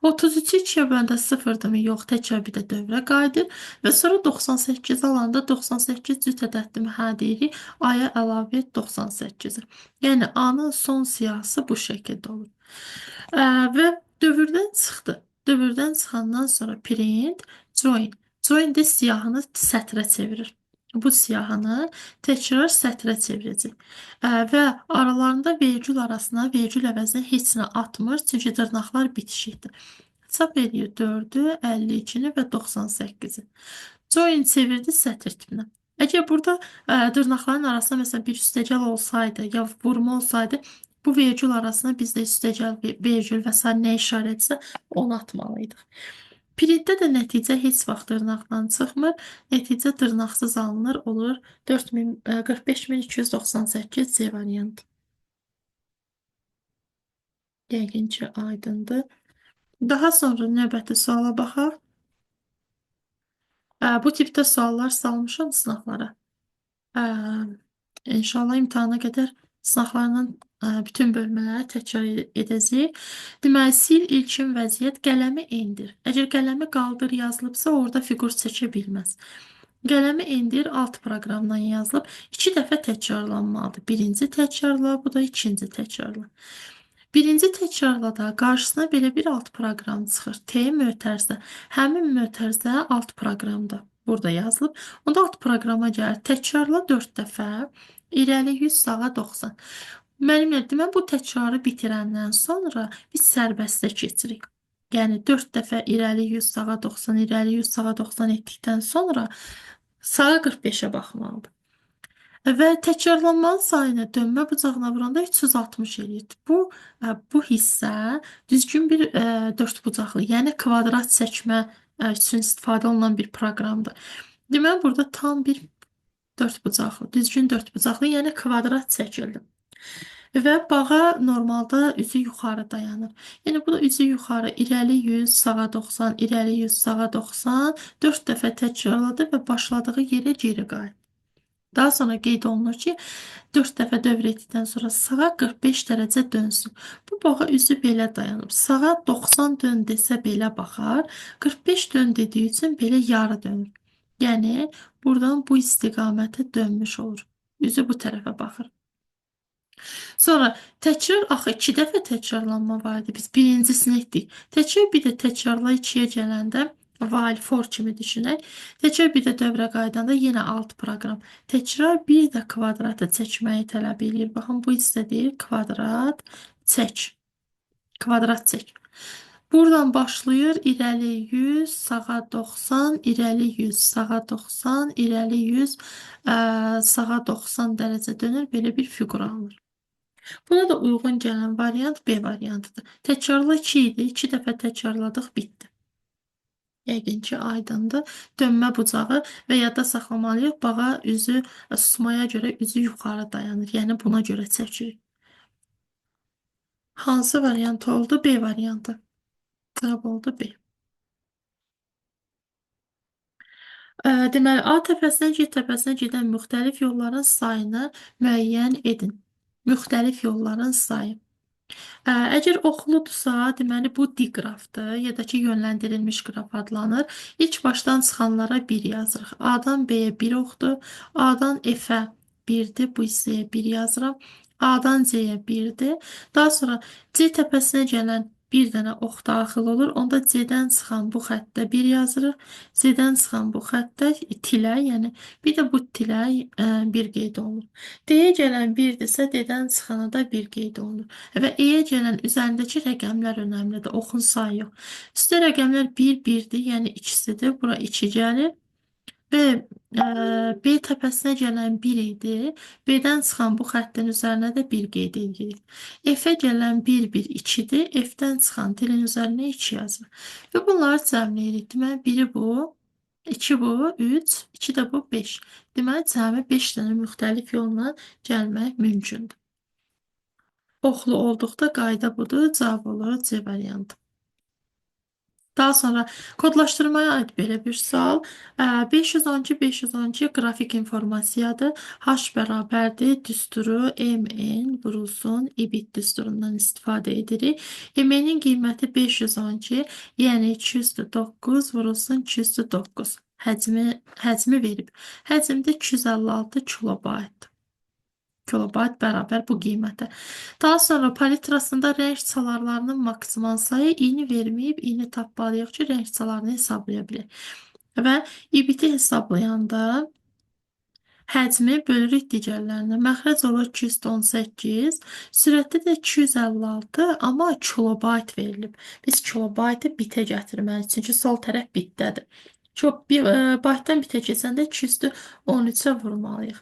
Speaker 1: 33-ü 2-yə böləndə 0-dırmı? Yox, təkrar bir də dövrə qayıdır. Və sonra 98 alanda 98 cüt ədəddirmi? Hə, deyirik. A-ya əlavə et 98-i. Yəni, A-nın son siyahısı bu şəkildə olur. Və dövrdən çıxdı. Dövrdən çıxandan sonra print, join. Join də siyahını sətrə çevirir. Bu siyahını təkrar sətrə çevirəcək. Və aralarında vergül arasına vergül əvəzinə heç nə atmır, çünki dırnaqlar bitişikdir. Çap eləyir 4-ü, 52-ni və 98-i. Join çevirdi sətr tipinə. Əgər burada dırnaqların arasında məsələn bir üstəgəl olsaydı, ya vurma olsaydı, bu vergül arasına biz də üstəgəl, vergül və sair nə işarə etsə onu atmalıydıq. Printdə də nəticə heç vaxt dırnaqdan çıxmır. Nəticə dırnaqsız alınır, olur 45298 C variantı. Yəqin ki, aydındır. Daha sonra növbəti suala baxaq. Bu tipdə suallar salmışam sınaqlara. İnşallah imtahana qədər sınaqlarının bütün bölmələri təkrar edəcəyik. Deməli, sil ilkin vəziyyət, qələmi endir. Əgər qələmi qaldır yazılıbsa, orada fiqur çəkə bilməz. Qələmi endir alt proqramdan yazılıb. 2 dəfə təkrarlanmalıdır. Birinci təkrarla, bu da ikinci təkrarla. Birinci təkrarlada qarşısına belə bir alt proqram çıxır. T mötərizə. Həmin mötərizə alt proqramda burada yazılıb. Onda alt proqrama gəlir. Təkrarla 4 dəfə. İrəli 100, sağa 90. Mənimlə demək, bu təkrarı bitirəndən sonra biz sərbəstə keçirik. Yəni 4 dəfə irəli 100, sağa 90, irəli 100, sağa 90 etdikdən sonra sağa 45-ə baxmalıdır. Və təkrarlanmanın sayını dönmə bucağına vuranda 360 eləyir. Bu hissə düzgün bir dörd bucaqlı, yəni kvadrat çəkmə üçün istifadə olunan bir proqramdır. Deməli, burada tam bir dörd bucaqlı, düzgün dörd bucaqlı, yəni kvadrat çəkildi. Və bağa normalda üzü yuxarı dayanır. Yəni bu da üzü yuxarı, irəli 100, sağa 90, irəli 100, sağa 90, 4 dəfə təkrarladı və başladığı yerə geri qayıtdı. Daha sonra qeyd olunur ki, 4 dəfə dövr etdikdən sonra sağa 45 dərəcə dönsün. Bu bağa üzü belə dayanıb. Sağa 90 dön desə belə baxar. 45 dön dediyi üçün belə yarı dönür. Yəni, buradan bu istiqamətə dönmüş olur. Üzü bu tərəfə baxır. Sonra təkrar, axı 2 dəfə təkrarlanma var idi. Biz birincisini etdik. Təkrar bir də təkrarla 2-yə gələndə while for kimi düşünək. Təkrar bir də dövrə qayıdanda yenə alt proqram. Təkrar bir də kvadratı çəkməyi tələb eləyir. Baxın, bu hissə deyir kvadrat çək. Kvadrat çək. Buradan başlayır, irəli 100, sağa 90, irəli 100, sağa 90, irəli 100, sağa 90 dərəcə dönür, belə bir fiqur alınır. Buna da uyğun gələn variant B variantıdır. Təkrarla 2 idi, 2 dəfə təkrarladıq, bitdi. Yəqin ki, aydındır. Dönmə bucağı və yadda saxlamalıyıq, bağa üzü susmaya görə üzü yuxarı dayanır. Yəni buna görə çəkirik. Hansı variant oldu? B variantı. Cavab oldu B. Deməli, A təpəsinə, C təpəsinə gedən müxtəlif yolların sayını müəyyən edin. Müxtəlif yolların sayı. Əgər oxludursa, deməli bu diqrafdır, ya da ki, yönləndirilmiş qraf adlanır. İlk başdan çıxanlara 1 yazırıq. A-dan B-yə 1 oxdur, A-dan F-ə 1-dir, bu hissəyə 1 yazıram. A-dan C-yə 1-dir. Daha sonra C təpəsinə gələn Bir dənə ox daxil olur. Onda C-dən çıxan bu xəttə 1 yazırıq. C-dən çıxan bu xəttə tilə, yəni bir də bu tilə 1 qeyd olunur. D-yə gələn 1-dirsə, D-dən çıxana da 1 qeyd olunur. Və E-yə gələn üzərindəki rəqəmlər önəmlidir. Oxun sayı yox. Üstə rəqəmlər 1, 1-dir, yəni ikisidir. Bura 2 gəlir. Və B təpəsinə gələn 1 idi. B-dən çıxan bu xəttin üzərinə də 1 qeyd edirik. F-ə gələn 1, 1, 2-dir. F-dən çıxan tilin üzərinə 2 yazılır. Və bunları cəmləyirik. Deməli, biri bu, 2 bu, 3, 2 də bu, 5. Deməli, cəmi 5 dənə müxtəlif yolla gəlmək mümkündür. Oxlu olduqda qayda budur. Cavab olur C variantı. Daha sonra kodlaşdırmaya aid belə bir sual. 512 512 qrafik informasiyadır. H bərabərdir düsturu MN vurulsun ibit düsturundan istifadə edirik. MN-in qiyməti 512, yəni 209 vurulsun 209 həcmi verib. Həcm də 256 kilobayt. Kilobayt bərabər bu qiymətə. Daha sonra palitrasında rəng çalarlarının maksimal sayı i-ni verməyib, i-ni tapmalıyıq ki, rəng çalarını hesablaya bilək. Və ibiti hesablayanda həcmi bölürük digərlərinə. Məxrəc olur 218, sürətdə də 256, amma kilobayt verilib. Biz kilobaytı bitə gətirməliyik, çünki sol tərəf bitdədir. Baytdan bitə keçəndə 213-ə vurmalıyıq.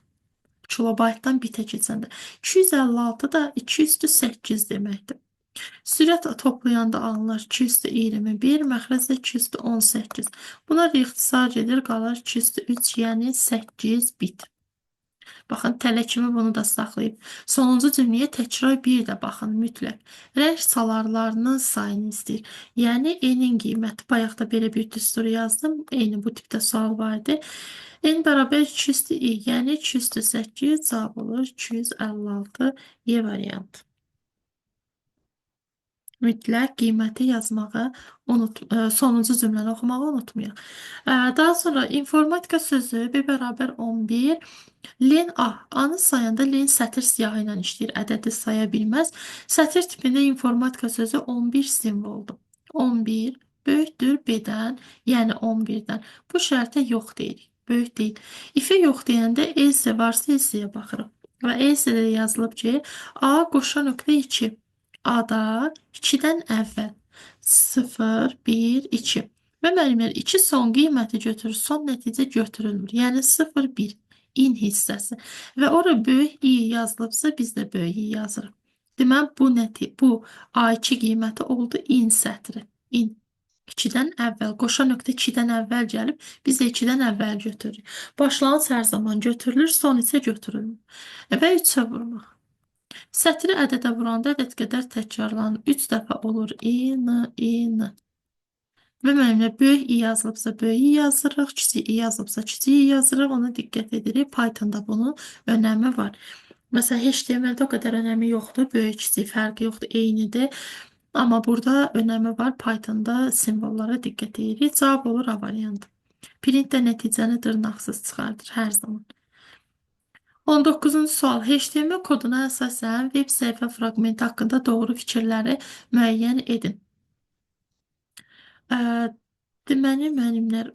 Speaker 1: Kilobaytdan bitə keçəndə. 256 da 208 deməkdir. Sürət toplayanda alınır 221, məxrəc də 218. Bunlar ixtisar gedir, qalır 203, yəni 8 bit. Baxın, tələ kimi bunu da saxlayıb. Sonuncu cümləyə təkrar bir də baxın, mütləq. Rəng çalarlarının sayını istəyir. Yəni, N-in qiyməti. Bayaq da belə bir düstur yazdım. Eyni bu tipdə sual var idi. N bərabər 200 i, yəni 208, cavab olur 256 Y variantı. Mütləq qiyməti yazmağı sonuncu cümləni oxumağı unutmayaq. Daha sonra informatika sözü B bərabər 11. Len A. A-nı sayanda len sətir siyahı ilə işləyir. Ədədi saya bilməz. Sətir tipində informatika sözü 11 simvoldur. 11 böyükdür B-dən, yəni 11-dən. Bu şərtə yox deyirik. Böyük deyil. If-ə yox deyəndə else varsa else-yə baxırıq. Və else-də yazılıb ki, A qoşa nöqtə 2. A-da 2-dən əvvəl 0, 1, 2. Və müəllimlər 2 son qiyməti götürür, son nəticə götürülmür. Yəni 0, 1 in hissəsi. Və ora böyük i yazılıbsa biz də böyük i yazırıq. Deməli bu A2 qiyməti oldu in sətri. In. 2-dən əvvəl, qoşa nöqtə 2-dən əvvəl gəlib, biz də 2-dən əvvəl götürürük. Başlanğıc hər zaman götürülür, son isə götürülmür. Və 3-ə vurmaq. Sətri ədədə vuranda ədəd qədər təkrarlanır. 3 dəfə olur i, n, i, n. Və müəllimlər, böyük i yazılıbsa böyük i yazırıq, kiçik i yazılıbsa kiçik i yazırıq. Ona diqqət edirik. Pythonda bunun önəmi var. Məsələn, HTML-də o qədər önəmi yoxdur. Böyük kiçik fərqi yoxdur, eynidir. Amma burada önəmi var. Pythonda simvollara diqqət edirik. Cavab olur A variantı. Print də nəticəni dırnaqsız çıxardır hər zaman. 19-cu sual. HTML koduna əsasən web səhifə fraqmenti haqqında doğru fikirləri müəyyən edin. Deməli, müəllimlər,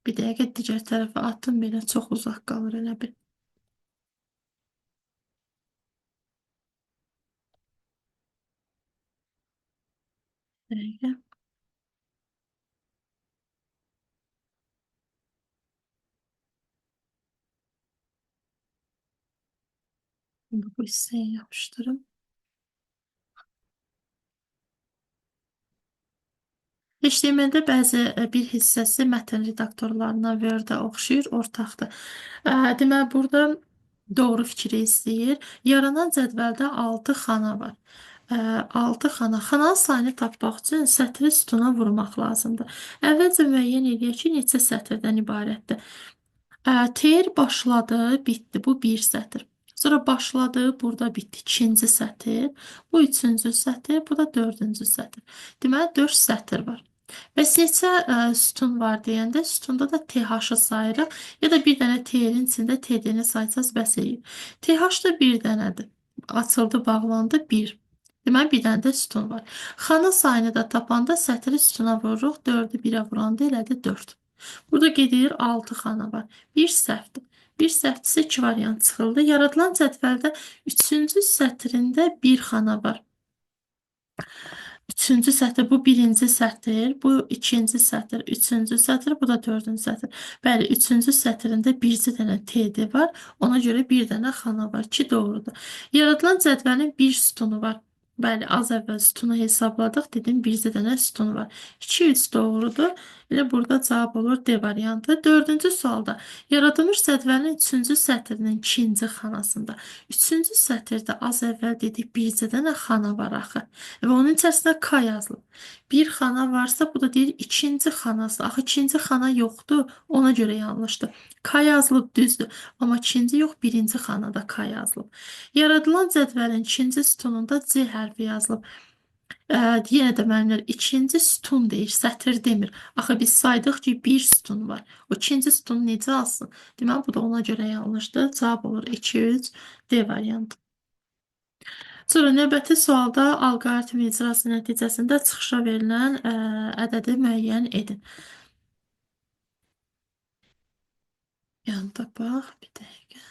Speaker 1: bir dəqiqə digər tərəfə atdım, belə çox uzaq qalır elə bil. Dəqiqə. Bu hissəyə yapışdırım. HTML-də bəzi bir hissəsi mətn redaktorlarına Word-ə oxşayır, ortaqdır. Deməli, burada doğru fikri istəyir. Yaranan cədvəldə 6 xana var. 6 xana. Xananın sayını tapmaq üçün sətri sütuna vurmaq lazımdır. Əvvəlcə müəyyən edək ki, neçə sətirdən ibarətdir. TR başladı, bitdi. Bu bir sətir. Sonra başladı, burada bitdi. İkinci sətir. Bu üçüncü sətir, bu da dördüncü sətir. Deməli, 4 sətir var. Bəs neçə sütun var deyəndə, sütunda da TH-ı sayırıq. Ya da bir dənə TR-in içində TD-ni saysaz bəs eləyir. TH da bir dənədir. Açıldı, bağlandı 1. Deməli, bir dənə də sütun var. Xana sayını da tapanda sətri sütuna vururuq. 4-ü 1-ə vuranda elədir 4. Burada gedir 6 xana var. Bir səhvdir. Bir səhvdirsə 2 variant çıxıldı. Yaradılan cədvəldə 3-cü sətrində bir xana var. 3-cü sətir, bu 1-ci sətir, bu 2-ci sətir, 3-cü sətir, bu da 4-cü sətir. Bəli, 3-cü sətrində bircə dənə TD var. Ona görə bir dənə xana var ki, doğrudur. Yaradılan cədvəlin bir sütunu var. Bəli, az əvvəl sütunu hesabladıq. Dedim, bircə dənə sütunu var. 2, 3 doğrudur. Elə burada cavab olur D variantı. 4-cü sualda yaradılmış cədvəlin 3-cü sətrinin 2-ci xanasında. 3-cü sətirdə az əvvəl dedik bircə dənə xana var axı. Və onun içərisində K yazılıb. Bir xana varsa, bu da deyir 2-ci xanası. Axı 2-ci xana yoxdur, ona görə yanlışdır. K yazılıb düzdür, amma 2-ci yox, 1-ci xanada K yazılıb. Yaradılan cədvəlin 2-ci sütununda C hərfi yazılıb. Yenə də müəllimlər 2-ci sütun deyir, sətir demir. Axı biz saydıq ki, bir sütun var. O 2-ci sütunu necə alsın? Deməli, bu da ona görə yanlışdır. Cavab olur 2, 3, D variantı. Sonra növbəti sualda alqoritm icrası nəticəsində çıxışa verilən ədədi müəyyən edin. Yanında bax, bir dəqiqə.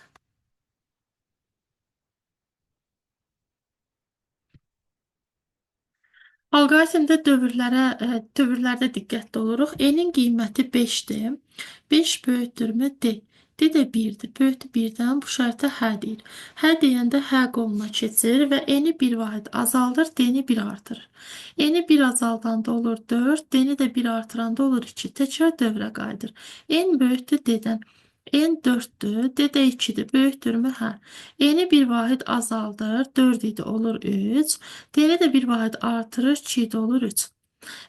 Speaker 1: Alqoritmdə dövrlərdə diqqətli oluruq. N-in qiyməti 5-dir. 5 böyükdürmü? D. D də 1-dir. Böyükdür 1-dən bu şərtə hə deyir. Hə deyəndə hə qoluna keçir və N-i 1 vahid azaldır, D-ni 1 artırır. N-i 1 azaldanda olur 4, D-ni də 1 artıranda olur 2. Təkrar dövrə qayıdır. N böyükdür D-dən. N 4-dür, D də 2-dir. Böyükdürmü? Hə. N-i 1 vahid azaldır, 4 idi, olur 3. D-ni də 1 vahid artırır, 2 idi, olur 3.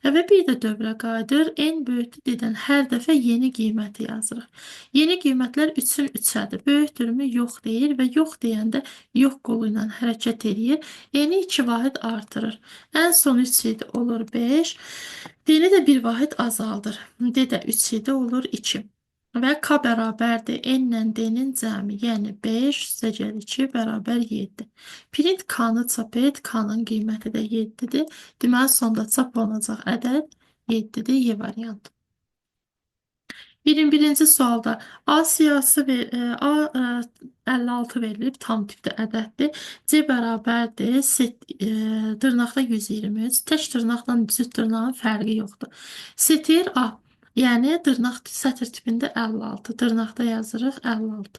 Speaker 1: Və bir də dövrə qayıdır. N böyükdür D-dən hər dəfə yeni qiyməti yazırıq. Yeni qiymətlər 3-ün 3-ədir. Böyükdürmü? Yox deyir və yox deyəndə yox qolu ilə hərəkət eləyir. N-i 2 vahid artırır. Ən son 3 idi, olur 5. D-ni də 1 vahid azaldır. D də 3 idi, olur 2. Və K bərabərdir N ilə D-nin cəmi, yəni 5 üstəgəl 2 bərabər 7. Print K-nı çap et, K-nın qiyməti də 7-dir. Deməli, sonda çap olunacaq ədəd 7-dir, Y variantı. 21-ci sualda A siyahısı A 56 verilib, tam tipdə ədəddir. C bərabərdir, set, dırnaqda 123, tək dırnaqla cüt dırnağın fərqi yoxdur. Setir A. Yəni, dırnaq sətir tipində 56, dırnaqda yazırıq 56.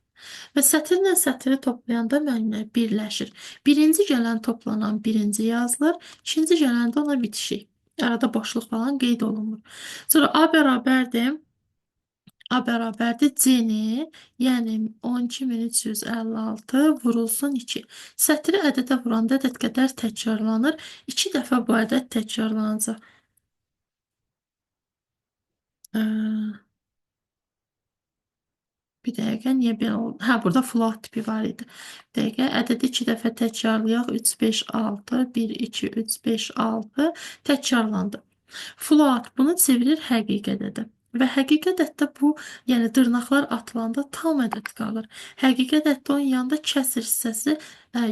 Speaker 1: Və sətirlə sətri toplayanda müəllimlər birləşir. Birinci gələn toplanan birinci yazılır, ikinci gələndə ona bitişik. Arada boşluq falan qeyd olunmur. Sonra A bərabərdir. A bərabərdir C-ni, yəni 12356 vurulsun 2. Sətri ədədə vuranda ədəd qədər təkrarlanır. 2 dəfə bu ədəd təkrarlanacaq. Bir dəqiqə, niyə belə oldu? Hə, burada float tipi var idi. Bir dəqiqə, ədədi 2 dəfə təkrarlayaq. 3, 5, 6, 1, 2, 3, 5, 6 təkrarlandı. Float bunu çevirir həqiqi ədədə. Və həqiqi ədəddə bu, yəni dırnaqlar atılanda tam ədəd qalır. Həqiqi ədəddə onun yanında kəsr hissəsi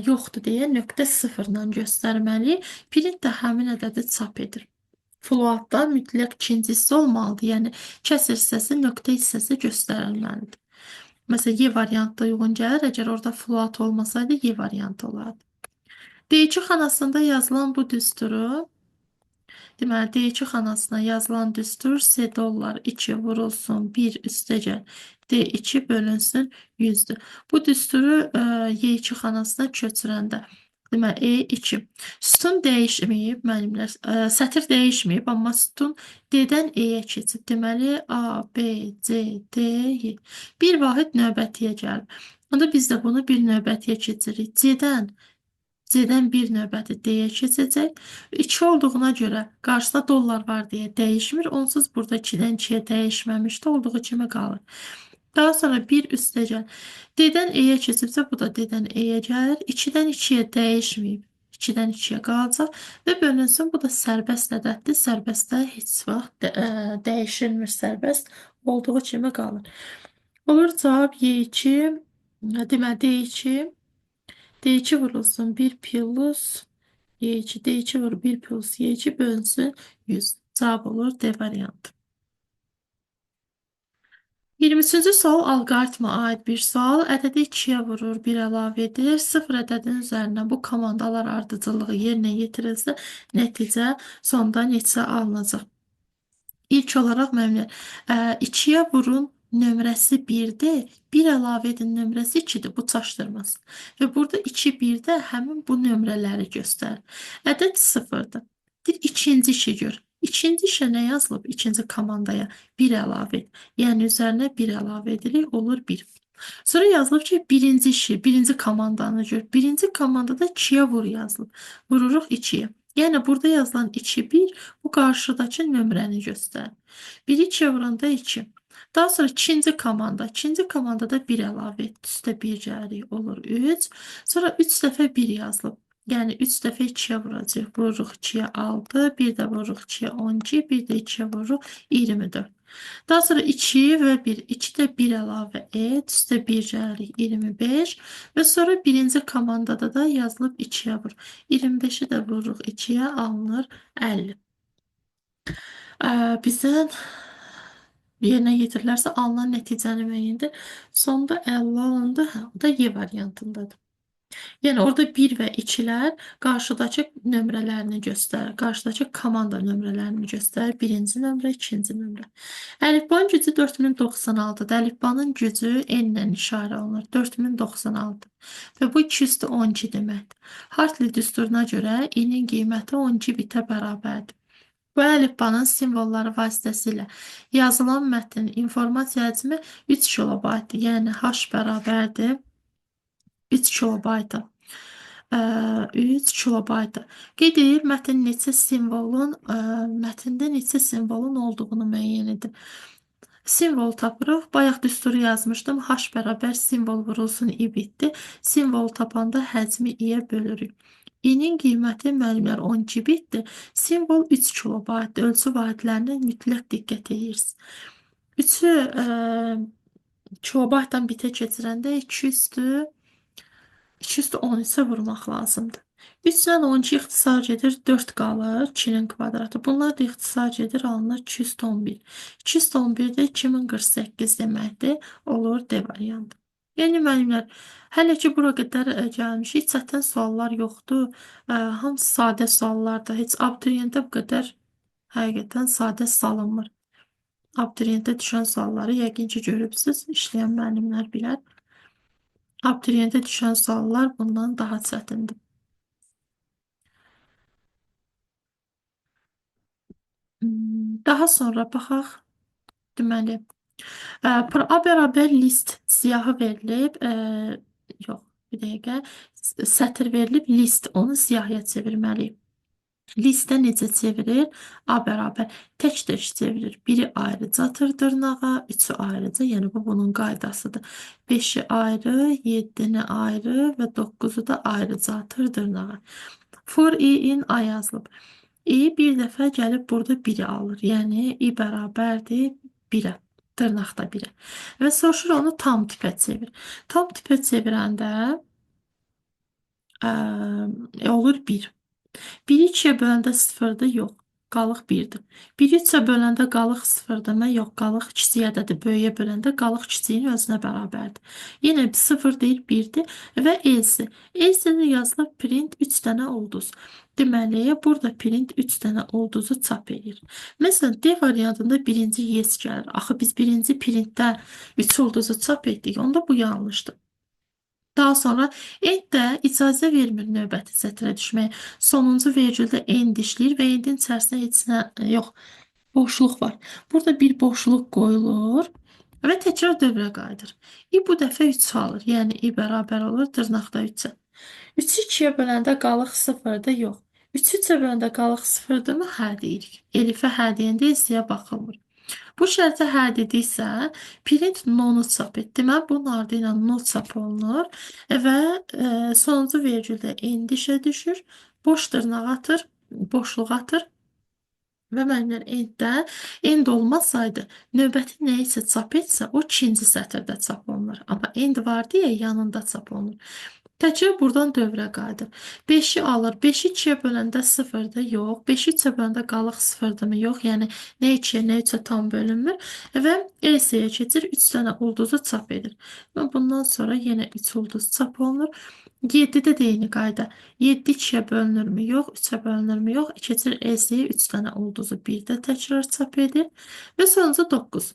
Speaker 1: yoxdur deyə nöqtə sıfırla göstərməliyik. Print də həmin ədədi çap edir. Floatda mütləq ikinci hissə olmalıdır. Yəni kəsr hissəsi, nöqtə hissəsi göstərilməlidir. Məsələn, Y variantı uyğun gəlir. Əgər orada float olmasaydı, Y variantı olardı. D2 xanasında yazılan bu düsturu, deməli, D2 xanasına yazılan düstur C dollar 2 vurulsun 1 üstəgəl D2 bölünsün 100-dür. Bu düsturu Y2 xanasına köçürəndə, deməli, E2. Sütun dəyişməyib, müəllimlər, sətir dəyişməyib, amma sütun D-dən E-yə keçib. Deməli, A, B, C, D, Y. Bir vahid növbətiyə gəlib. Onda biz də bunu bir növbətiyə keçirik. C-dən bir növbəti D-yə keçəcək. 2 olduğuna görə qarşısında dollar var deyə dəyişmir. Onsuz burada 2-dən 2-yə dəyişməmişdi. Olduğu kimi qalır. Daha sonra 1 üstəgəl D-dən E-yə keçibsə, bu da D-dən E-yə gəlir. 2-dən 2-yə dəyişməyib. 2-dən 2-yə qalacaq və bölünsün. Bu da sərbəst ədəddir. Sərbəstdə heç vaxt dəyişilmir. Sərbəst olduğu kimi qalır. Olur cavab Y2, deməli D2, D2 vurulsun 1 plus Y2, D2 vur 1 plus Y2 bölünsün 100. Cavab olur D variantı. 23-cü sual alqoritmə aid bir sual. Ədədi 2-yə vurur, 1 əlavə edir. 0 ədədin üzərinə bu komandalar ardıcıllığı yerinə yetirilsə, nəticə sonda neçə alınacaq? İlk olaraq müəllimlər, 2-yə vurun nömrəsi 1-dir, 1 əlavə edin nömrəsi 2-dir. Bu çaşdırmaz. Və burada 2, 1-də həmin bu nömrələri göstərir. Ədəd 0-dır. Deyir, ikinci işi gör. İkinci işə nə yazılıb? İkinci komandaya 1 əlavə et. Yəni, üzərinə 1 əlavə edirik, olur 1. Sonra yazılıb ki, birinci işi, birinci komandanı gör. Birinci komandada 2-yə vur yazılıb. Vururuq 2-yə. Yəni, burada yazılan 2, 1, bu qarşıdakı nömrəni göstərir. 1-i 2-yə vuranda 2. Daha sonra ikinci komanda. İkinci komandada 1 əlavə et. Üstə 1 gəlirik, olur 3. Sonra 3 dəfə 1 yazılıb. Yəni 3 dəfə 2-yə vuracaq. Vururuq 2-yə 6, 1 də vururuq 2-yə 12, 1 də 2-yə vururuq 24. Daha sonra 2 və 1, 2 də 1 əlavə et, üstə 1 gəlirik 25 və sonra birinci komandada da yazılıb 2-yə vur. 25-i də vururuq 2-yə, alınır 50. Bizdən yerinə yetirilərsə alınan nəticəni müəyyəndir. Sonda 50 alındı, hə, o da Y variantındadır. Yəni orada 1 və 2-lər qarşıdakı nömrələrini göstərir. Qarşıdakı komanda nömrələrini göstərir. Birinci nömrə, ikinci nömrə. Əlifbanın gücü 4096-dır. Əlifbanın gücü N-lə işarə olunur. 4096. Və bu 212 deməkdir. Hartley düsturuna görə N-in qiyməti 12 bitə bərabərdir. Bu əlifbanın simvolları vasitəsilə yazılan mətnin informasiya həcmi 3 kilobaytdır. Yəni H bərabərdir 3 kilobayta. 3 kilobayta. Qeyd edir, mətn neçə simvolun, mətndə neçə simvolun olduğunu müəyyən edir. Simvol tapırıq. Bayaq düsturu yazmışdım. H bərabər simvol vurulsun i bitdi. Simvol tapanda həcmi i-yə bölürük. İ-nin qiyməti müəllimlər 12 bitdir. Simvol 3 kilobaytdır. Ölçü vahidlərinə mütləq diqqət edirsiniz. 3-ü kilobaytdan bitə keçirəndə 200-dür. 213-ə vurmaq lazımdır. 3 ilə 12 ixtisar gedir, 4 qalır, 2-nin kvadratı. Bunlar da ixtisar gedir, alınır 211. 211 də 2048 deməkdir, olur D variantı. Yəni müəllimlər, hələ ki bura qədər gəlmişik, çətin suallar yoxdur. Hamısı sadə suallardır. Heç abituriyentə bu qədər həqiqətən sadə salınmır. Abituriyentə düşən sualları yəqin ki görübsünüz, işləyən müəllimlər bilər. Abituriyentə düşən suallar bundan daha çətindir. Daha sonra baxaq, deməli, A bərabər list siyahı verilib, yox, bir dəqiqə, sətir verilib, list, onu siyahıya çevirməliyik. Listə necə çevirir? A bərabər tək-tək çevirir. Biri ayrıca atır dırnağa, üçü ayrıca, yəni bu bunun qaydasıdır. 5-i ayrı, 7-ni ayrı və 9-u da ayrıca atır dırnağa. For i in A yazılıb. I bir dəfə gəlib burada 1-i alır. Yəni i bərabərdir 1-ə, dırnaqda 1-ə. Və soruşur onu tam tipə çevir. Tam tipə çevirəndə olur 1. 1-i 2-yə böləndə 0-dır, yox, qalıq 1-dir. 1-i 3-ə böləndə qalıq 0-dırmı? Yox, qalıq kiçik ədədir. Böyüyə böləndə qalıq kiçiyin özünə bərabərdir. Yenə 0 deyil, 1-dir və else. Else-də yazılır print 3 dənə ulduz. Deməli, burada print 3 dənə ulduzu çap edir. Məsələn, D variantında birinci yes gəlir. Axı biz birinci printdə 3 ulduzu çap etdik. Onda bu yanlışdır. Daha sonra end də icazə vermir növbəti sətrə düşməyə. Sonuncu vergüldə end işləyir və endin içərisində heç nə yox, boşluq var. Burada bir boşluq qoyulur və təkrar dövrə qayıdır. İ bu dəfə 3 alır. Yəni i bərabər olur dırnaqda 3-ə. 3-ü 2-yə böləndə qalıq 0-dır, yox. 3-ü 3-ə böləndə qalıq 0-dırmı? Hə deyirik. Elifə hə deyəndə hissəyə baxılmır. Bu şərtə hə dediksə, print nonu çap et. Deməli, bunun ardı ilə no çap olunur və sonuncu vergüldə endişə düşür, boş dırnaq atır, boşluq atır və müəllimlər enddə end olmasaydı, növbəti nə isə çap etsə, o ikinci sətirdə çap olunur. Amma end var deyə yanında çap olunur. Təkrar buradan dövrə qayıdır. 5-i alır. 5-i 2-yə böləndə 0-dır. Yox. 5-i 3-ə böləndə qalıq 0-dırmı? Yox. Yəni nə 2-yə, nə 3-ə tam bölünmür. Və else-yə keçir. 3 dənə ulduzu çap edir. Və bundan sonra yenə 3 ulduz çap olunur. 7-də də eyni qayda. 7 2-yə bölünürmü? Yox. 3-ə bölünürmü? Yox. Keçir else-yə 3 dənə ulduzu bir də təkrar çap edir. Və sonuncu 9.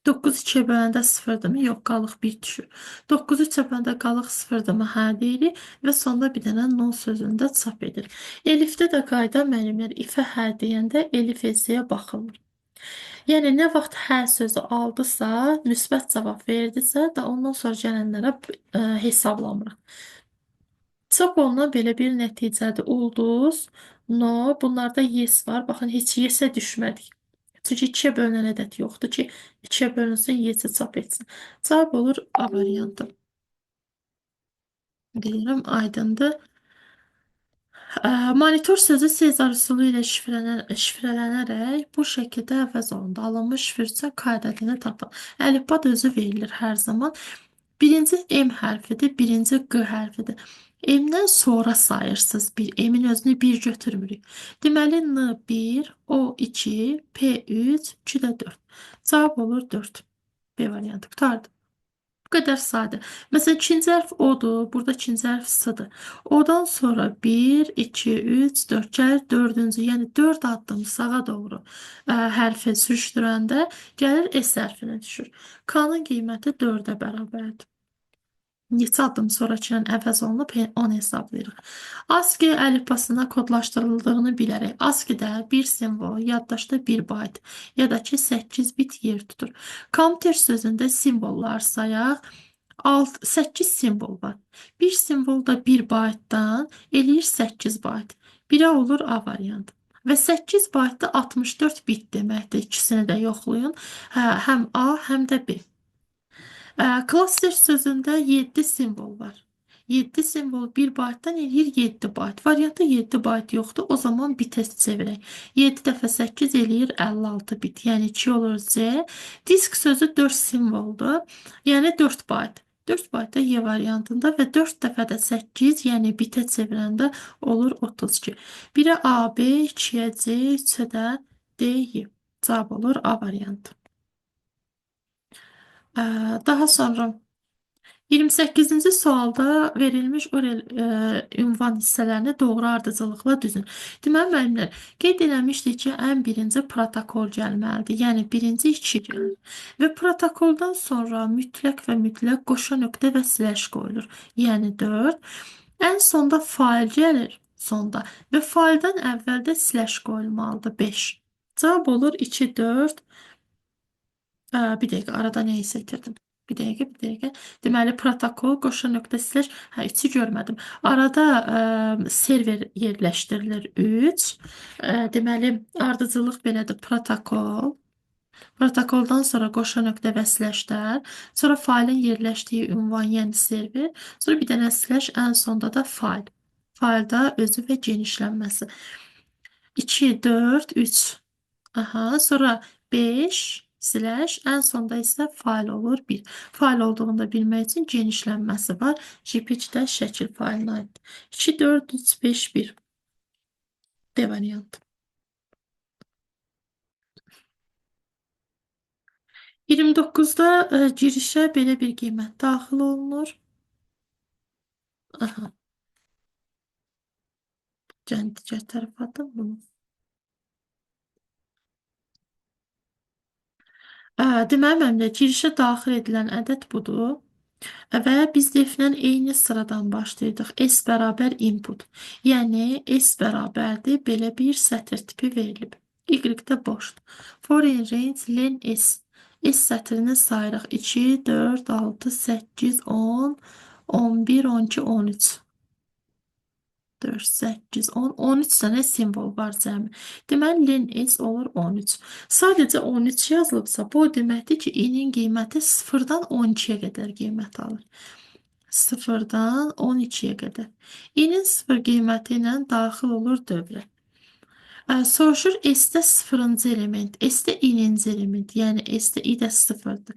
Speaker 1: 9 2-yə böləndə 0-dırmı? Yox, qalıq 1 düşür. 9 3-ə böləndə qalıq 0-dırmı? Hə deyirik və sonda bir dənə 0 sözünü də çap edir. Elifdə də qayda müəllimlər ifə hə deyəndə elif else-yə baxılmır. Yəni nə vaxt hə sözü aldısa, müsbət cavab verdisə də ondan sonra gələnlərə hesablamırıq. Çap olunan belə bir nəticədir. Ulduz, no, bunlarda yes var. Baxın, heç yes-ə düşmədik. Çünki 2-yə bölünən ədəd yoxdur ki, 2-yə bölünsün, yes-i çap etsin. Cavab olur A variantı. Deyirəm, aydındır. Monitor sözü Sezar üsulu ilə şifrələnərək bu şəkildə əvəz olundu. Alınmış şifr üçün K ədədini tapın. Əlifba da özü verilir hər zaman. Birinci M hərfidir, birinci Q hərfidir. M-dən sonra sayırsınız bir. M-in özünü bir götürmürük. Deməli, N1, O2, P3, Q də 4. Cavab olur 4. B variantı qurtardı. Bu qədər sadə. Məsələn, ikinci hərf O-dur. Burada ikinci hərf S-dır. O-dan sonra 1, 2, 3, 4 gəlir dördüncü. Yəni 4 addım sağa doğru hərfi sürüşdürəndə gəlir S hərfinə düşür. K-nın qiyməti 4-ə bərabərdir. Neçə addım sonrakı ilə əvəz olunub, onu hesablayırıq. ASCII əlifbasına kodlaşdırıldığını bilərək ASCII-də bir simvol, yaddaşda 1 bayt ya da ki 8 bit yer tutur. Kompüter sözündə simvollar sayaq. 8 simvol var. Bir simvol da 1 baytdan eləyir 8 bayt. 1-ə olur A variantı. Və 8 baytda 64 bit deməkdir. İkisini də yoxlayın. Həm A, həm də B. Klaster sözündə 7 simvol var. 7 simvol 1 baytdan eləyir 7 bayt. Variantda 7 bayt yoxdur. O zaman bitə çevirək. 7 dəfə 8 eləyir 56 bit. Yəni 2 olur C. Disk sözü 4 simvoldur. Yəni 4 bayt. 4 bayt da Y variantında və 4 dəfə də 8, yəni bitə çevirəndə olur 32. 1-ə A, B, 2-yə C, 3-ə də D, Y. Cavab olur A variantı. Daha sonra 28-ci sualda verilmiş URL ünvan hissələrini doğru ardıcıllıqla düzün. Deməli, müəllimlər, qeyd eləmişdik ki, ən birinci protokol gəlməlidir. Yəni, birinci 2 gəlir. Və protokoldan sonra mütləq və mütləq qoşa nöqtə və slash qoyulur. Yəni, 4. Ən sonda fayl gəlir sonda və fayldan əvvəldə slash qoyulmalıdır 5. Cavab olur 2, 4. Bir dəqiqə, arada nə isə itirdim. Bir dəqiqə, bir dəqiqə. Deməli, protokol, qoşa nöqtə slash, hə, 3-ü görmədim. Arada server yerləşdirilir 3. Deməli, ardıcıllıq belədir. Protokol. Protokoldan sonra qoşa nöqtə və slashlər. Sonra faylın yerləşdiyi ünvan, yəni server. Sonra bir dənə slash, ən sonda da fayl. Faylda özü və genişlənməsi. 2, 4, 3. Aha, sonra 5 slash, ən sonda isə fayl olur 1. Fayl olduğunu da bilmək üçün genişlənməsi var. JPEG-də şəkil faylına aiddir. 2, 4, 3, 5, 1. D variantı. 29-da girişə belə bir qiymət daxil olunur. Aha. Digər tərəfə atdım bunu. Deməli, müəllimlər, girişə daxil edilən ədəd budur. Və biz deflə eyni sıradan başlayırdıq. S bərabər input. Yəni, S bərabərdir. Belə bir sətir tipi verilib. Y də boşdur. For in range len S. S sətrini sayırıq. 2, 4, 6, 8, 10, 11, 12, 13. 4, 8, 10, 13 dənə simvol var cəmi. Deməli, len S olur 13. Sadəcə 13 yazılıbsa, bu o deməkdir ki, i-nin qiyməti 0-dan 12-yə qədər qiymət alır. 0-dan 12-yə qədər. İ-nin 0 qiyməti ilə daxil olur dövrə. Soruşur S-də 0-cı element, S-də i-ninci element, yəni S-də i də 0-dır.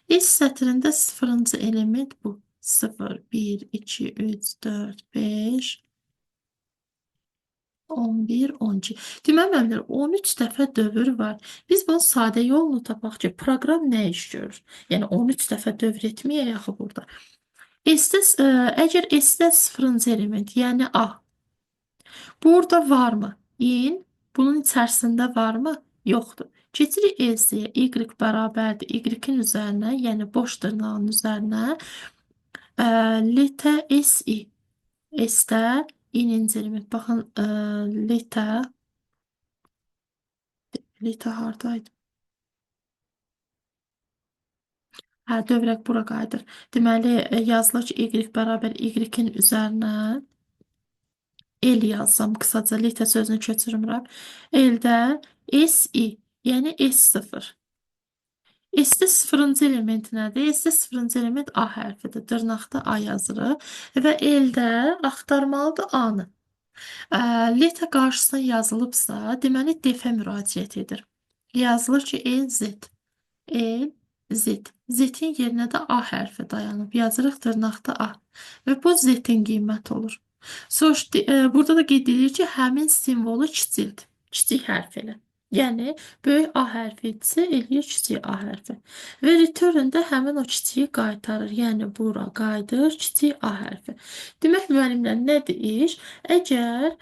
Speaker 1: S sətrində 0-cı element bu. 0, 1, 2, 3, 4, 5, 11, 12. Deməli, müəllimlər, 13 dəfə dövr var. Biz bunun sadə yolunu tapaq ki, proqram nə iş görür? Yəni, 13 dəfə dövr etməyək axı burada. S-də, əgər S-də sıfırıncı element, yəni A, burada varmı? İn, bunun içərisində varmı? Yoxdur. Keçirik S-yə, Y bərabərdir Y-in üzərinə, yəni boş dırnağın üzərinə, L-T S-I, S-də ininci element. Baxın, L-T haradaydı? Hə, dövrək bura qayıdır. Deməli, yazılır ki, Y bərabər Y-in üzərinə L yazsam, qısaca L-T sözünü köçürmürəm. L-də S-I, yəni S0. S-də sıfırıncı element nədir? S-də sıfırıncı element A hərfidir. Dırnaqda A yazırıq. Və L-də axtarmalıdır A-nı. L-də qarşısına yazılıbsa, deməli def-ə müraciət edir. Yazılır ki, L, Z. L, Z. Z-in yerinə də A hərfi dayanıb. Yazırıq dırnaqda A. Və bu Z-in qiyməti olur. Sonra, burada da qeyd edilir ki, həmin simvolu kiçild. Kiçik hərf elə. Yəni, böyük A hərfi idisə, eləyir kiçik A hərfi. Və return-də həmin o kiçiyi qaytarır. Yəni, bura qayıdır kiçik A hərfi. Demək, müəllimlər, nədir iş? Əgər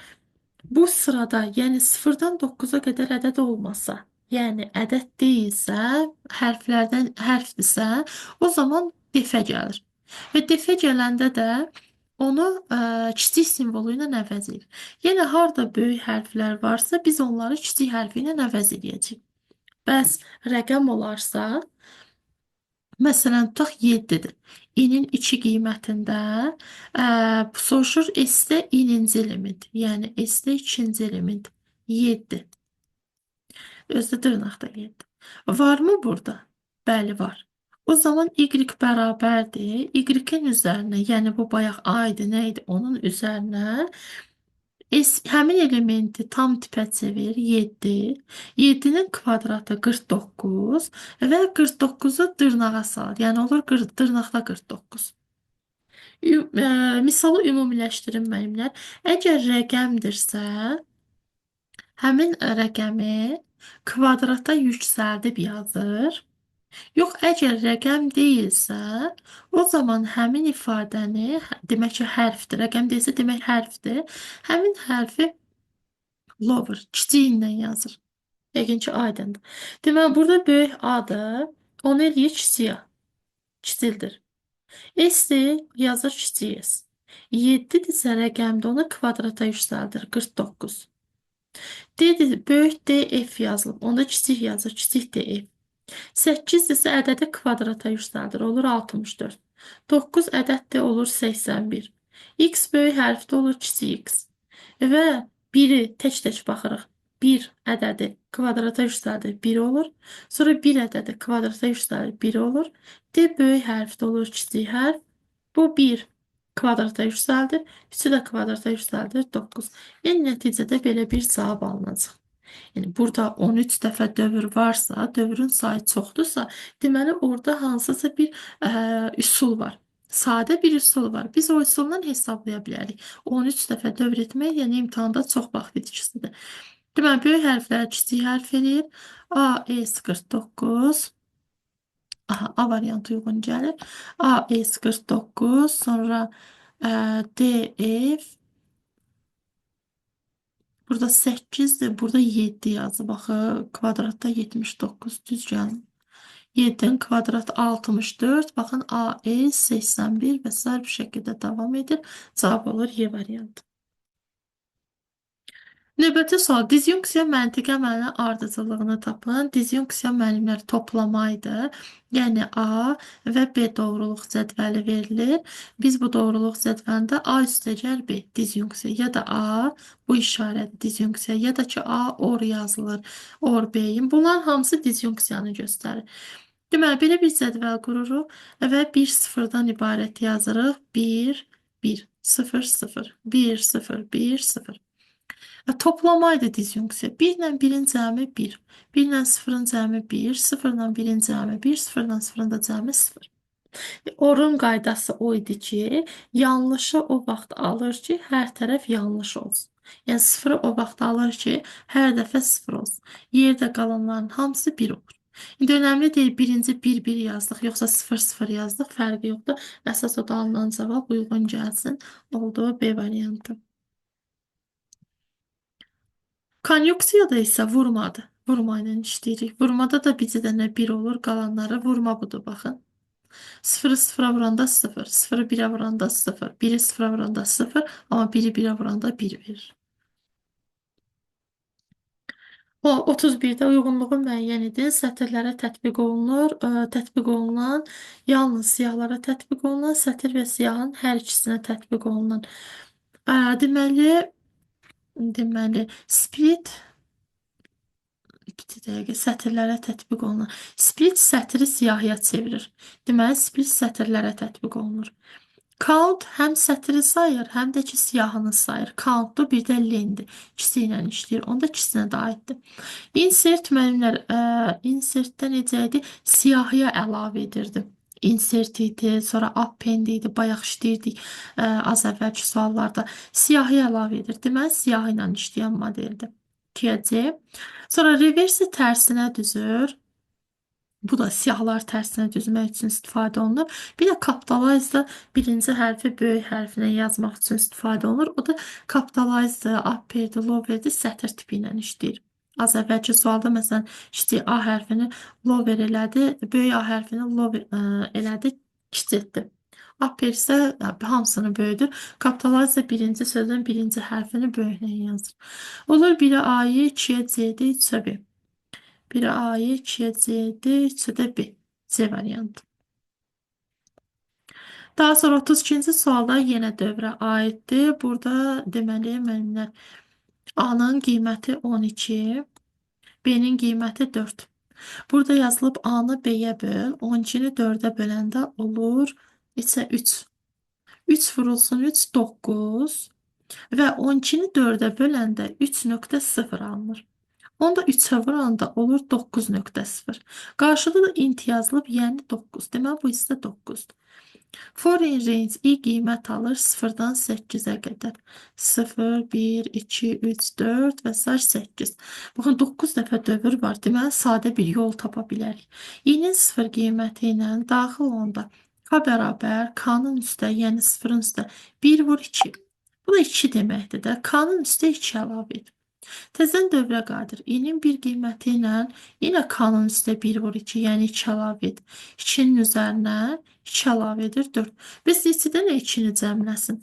Speaker 1: bu sırada, yəni 0-dan 9-a qədər ədəd olmasa, yəni ədəd deyilsə, hərflərdən hərfdirsə, o zaman defə gəlir. Və defə gələndə də onu kiçik simvolu ilə əvəz edir. Yəni, harada böyük hərflər varsa, biz onları kiçik hərfi ilə əvəz edəcəyik. Bəs rəqəm olarsa, məsələn, tutaq 7-dir. İnin 2 qiymətində soruşur S-də ininci element, yəni S-də ikinci element 7. Özdə dırnaqda 7. Varmı burada? Bəli, var. O zaman Y bərabərdir. Y-in üzərinə, yəni bu bayaq A idi, nə idi? Onun üzərinə S, həmin elementi tam tipə çevir, 7. 7-nin kvadratı 49 və 49-u dırnağa sal. Yəni olur dırnaqda 49. Misalı ümumiləşdirin müəllimlər. Əgər rəqəmdirsə, həmin rəqəmi kvadrata yüksəldib yazır. Yox, əgər rəqəm deyilsə, o zaman həmin ifadəni, demək ki, hərfdir. Rəqəm deyilsə, demək hərfdir. Həmin hərfi lower, kiçiyindən yazır. Yəqin ki, aydındır. Deməli, burada böyük A-dır. Onu eləyir kiçik A. Kiçildir. S-dir, yazır kiçik S. 7-dirsə rəqəmdir, onu kvadrata yüksəldir. 49. D-dir, böyük D, F yazılıb. Onda kiçik yazır, kiçik D, F. 8 isə ədədi kvadrata yüksəldir, olur 64. 9 ədəddir, olur 81. X böyük hərfdə olur kiçik x. Və 1-i tək-tək baxırıq. 1 ədədi kvadrata yüksəldir, 1 olur. Sonra 1 ədədi kvadrata yüksəlir, 1 olur. D böyük hərfdə olur kiçik hərf. Bu 1 kvadrata yüksəldir. 3-ü də kvadrata yüksəldir, 9. Yəni, nəticədə belə bir cavab alınacaq. Yəni, burada 13 dəfə dövr varsa, dövrün sayı çoxdursa, deməli, orada hansısa bir üsul var. Sadə bir üsul var. Biz o üsulla hesablaya bilərik. 13 dəfə dövr etmək, yəni imtahanda çox vaxt itkisidir. Deməli, böyük hərflər kiçik hərf eləyir. A, S 49. Aha, A variantı uyğun gəlir. A, S 49, sonra D, F. Burada 8-dir, burada 7 yazıb. Baxı, kvadratda 79 düz gəlmir. 7-nin kvadratı 64. Baxın, A, S 81 və sair bu şəkildə davam edir. Cavab olur Y variantı. Növbəti sual. Dizyunksiya məntiqi əməlinin ardıcıllığını tapın. Dizyunksiya müəllimlər toplamaydı. Yəni A və B doğruluq cədvəli verilir. Biz bu doğruluq cədvəlində A üstəgəl B dizyunksiya ya da A bu işarədir dizyunksiya ya da ki A or yazılır. Or B-yin. Bunların hamısı dizyunksiyanı göstərir. Deməli, belə bir cədvəl qururuq və 1 sıfırdan ibarət yazırıq. 1, 1, 0, 0, 1, 0, 1, 0. Toplamaydı dizyunksiya. 1 ilə 1-in cəmi 1. 1 ilə 0-ın cəmi 1. 0 ilə 1-in cəmi 1. 0 ilə 0-ın da cəmi 0. Orun qaydası o idi ki, yanlışı o vaxt alır ki, hər tərəf yanlış olsun. Yəni sıfırı o vaxt alır ki, hər dəfə sıfır olsun. Yerdə qalanların hamısı 1 olur. İndi önəmli deyil, birinci 1-1 yazdıq, yoxsa 0-0 yazdıq, fərqi yoxdur. Əsas o da alınan cavab uyğun gəlsin. Oldu B variantı. Konyuksiyada isə vurmadır. Vurma ilə işləyirik. Vurmada da bir dənə 1 olur, qalanları vurma budur, baxın. 0-ı 0-a vuranda 0, 0-ı 1-ə vuranda 0, 1-i 0-a vuranda 0, amma 1-i 1-ə vuranda 1 verir. O 31-də uyğunluğu müəyyən edin. Sətirlərə tətbiq olunur. Tətbiq olunan, yalnız siyahılara tətbiq olunan, sətir və siyahının hər ikisinə tətbiq olunan. Deməli, split bir dəqiqə sətirlərə tətbiq olunan. Split sətri siyahıya çevirir. Deməli, split sətirlərə tətbiq olunur. Count həm sətri sayır, həm də ki siyahını sayır. Count'dur, bir də lendir. İkisi ilə işləyir. Onda ikisinə də aiddir. Insert müəllimlər, insertdə necə idi? Siyahıya əlavə edirdi. Insert idi, sonra append idi, bayaq işləyirdik az əvvəlki suallarda. Siyahıya əlavə edir. Deməli, siyahı ilə işləyən modeldir. 2-yə C. Sonra reversi tərsinə düzür. Bu da siyahılar tərsinə düzmək üçün istifadə olunur. Bir də capitalize da birinci hərfi böyük hərfinə yazmaq üçün istifadə olunur. O da capitalize, upper'dir, lower'dir, sətir tipi ilə işləyir. Az əvvəlki sualda məsələn kiçik A hərfini lower elədi, böyük A hərfini lower elədi, kiçiltdi. Upper isə hamısını böyüdür. Capitalize isə birinci sözün birinci hərfini böyüklə yazır. Olur 1-ə A-yı, 2-yə C-dir, 3-ə B. 1-ə A-yı, 2-yə C-dir, 3-ə də B. C variantı. Daha sonra 32-ci sualda yenə dövrə aiddir. Burada deməli, müəllimlər, A-nın qiyməti 12, B-nin qiyməti 4. Burada yazılıb A-nı B-yə böl, 12-ni 4-ə böləndə olur neçə? 3. 3 vurulsun 3, 9 və 12-ni 4-ə böləndə 3.0 alınır. Onda 3-ə vuranda olur 9.0. Qarşıda da int yazılıb, yəni 9. Deməli, bu hissə 9-dur. For in range i qiymət alır 0-dan 8-ə qədər. 0, 1, 2, 3, 4 və sair 8. Baxın, 9 dəfə dövr var. Deməli, sadə bir yol tapa bilərik. İ-nin 0 qiyməti ilə daxil onda K bərabər K-nın üstə, yəni 0-ın üstə 1 vur 2. Bu da 2 deməkdir də. K-nın üstə 2 əlavə edir. Təzədən dövrə qayıdır. İ-nin 1 qiyməti ilə yenə K-nın üstə 1 vur 2, yəni 2 əlavə edir. 2-nin üzərinə 2 əlavə edir 4. Biz neçədən 2-ni cəmləsin?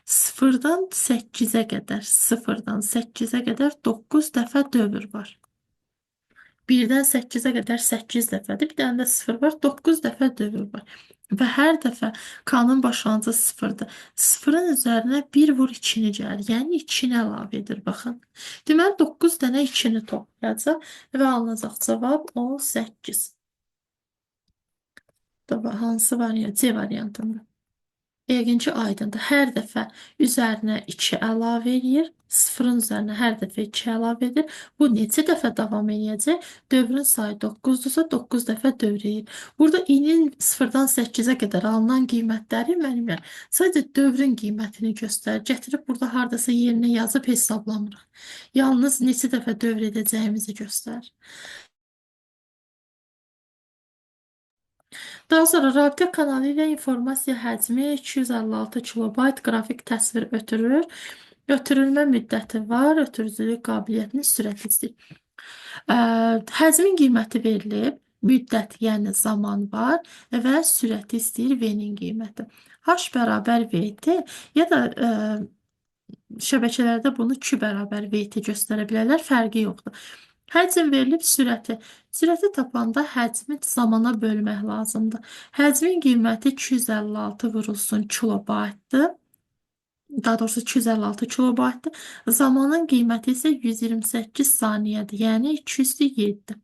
Speaker 1: 0-dan 8-ə qədər, 0-dan 8-ə qədər 9 dəfə dövr var. 1-dən 8-ə qədər 8 dəfədir. Bir dənə də 0 var, 9 dəfə dövr var. Və hər dəfə K-nın başlanğıcı 0-dır. 0-ın üzərinə 1 vur 2-ni gəlir. Yəni 2-ni əlavə edir, baxın. Deməli, 9 dənə 2-ni toplayacaq və alınacaq cavab 18. Hansı variant? C variantında. Yəqin ki, aydındır. Hər dəfə üzərinə 2 əlavə eləyir. 0-ın üzərinə hər dəfə 2 əlavə edir. Bu neçə dəfə davam eləyəcək? Dövrün sayı 9-dursa 9 dəfə dövr eləyir. Burada i-nin 0-dan 8-ə qədər alınan qiymətləri müəllimlər sadəcə dövrün qiymətini göstərir. Gətirib burada hardasa yerinə yazıb hesablamırıq. Yalnız neçə dəfə dövr edəcəyimizi göstərir. Daha sonra rabitə kanalı ilə informasiya həcmi 256 kilobayt qrafik təsvir ötürür. Ötürülmə müddəti var, ötürücülük qabiliyyətini sürət istəyir. Həcmin qiyməti verilib, müddət, yəni zaman var və sürəti istəyir V-nin qiyməti. H bərabər VT ya da şəbəkələrdə bunu Q bərabər VT göstərə bilərlər, fərqi yoxdur. Həcm verilib sürəti. Sürəti tapanda həcmi zamana bölmək lazımdır. Həcmin qiyməti 256 vurulsun kilobaytdır. Daha doğrusu 256 kilobaytdır. Zamanın qiyməti isə 128 saniyədir. Yəni 207.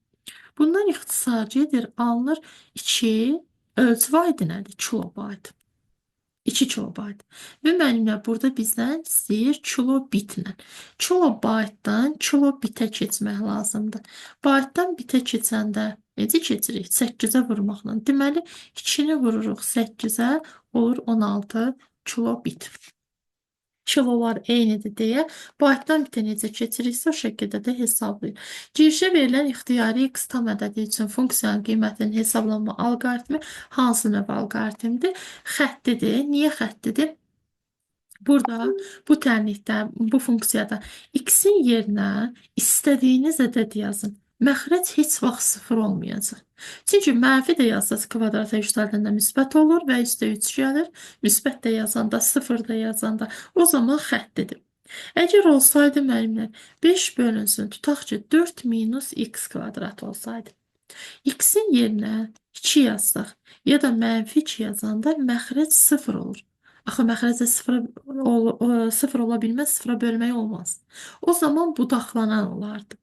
Speaker 1: Bundan ixtisarcı edir, alınır 2 ölçü vahidi nədir? Kilobayt. 2 kilobayt. Və müəllimlər burada bizdən istəyir kilobitlə. Kilobaytdan kilobitə keçmək lazımdır. Baytdan bitə keçəndə Necə keçirik? 8-ə vurmaqla. Deməli, 2-ni vururuq 8-ə, olur 16 kilobit. Kilolar eynidir deyə baytdan bitə necə keçiriksə, o şəkildə də hesablayır. Girişə verilən ixtiyari x tam ədədi üçün funksiyanın qiymətinin hesablanma alqoritmi hansı növ alqoritmdir? Xəttidir. Niyə xəttidir? Burada bu tənlikdə, bu funksiyada x-in yerinə istədiyiniz ədəd yazın. Məxrəc heç vaxt sıfır olmayacaq. Çünki mənfi də yazsaz kvadrata yüksəldəndə müsbət olur və üstə 3 gəlir. Müsbət də yazanda, sıfır da yazanda o zaman xəttidir. Əgər olsaydı müəllimlər 5 bölünsün, tutaq ki 4 minus x kvadrat olsaydı. X-in yerinə 2 yazsaq ya da mənfi 2 yazanda məxrəc 0 olur. Axı məxrəcə 0 ola bilməz, 0-a bölmək olmaz. O zaman budaqlanan olardı.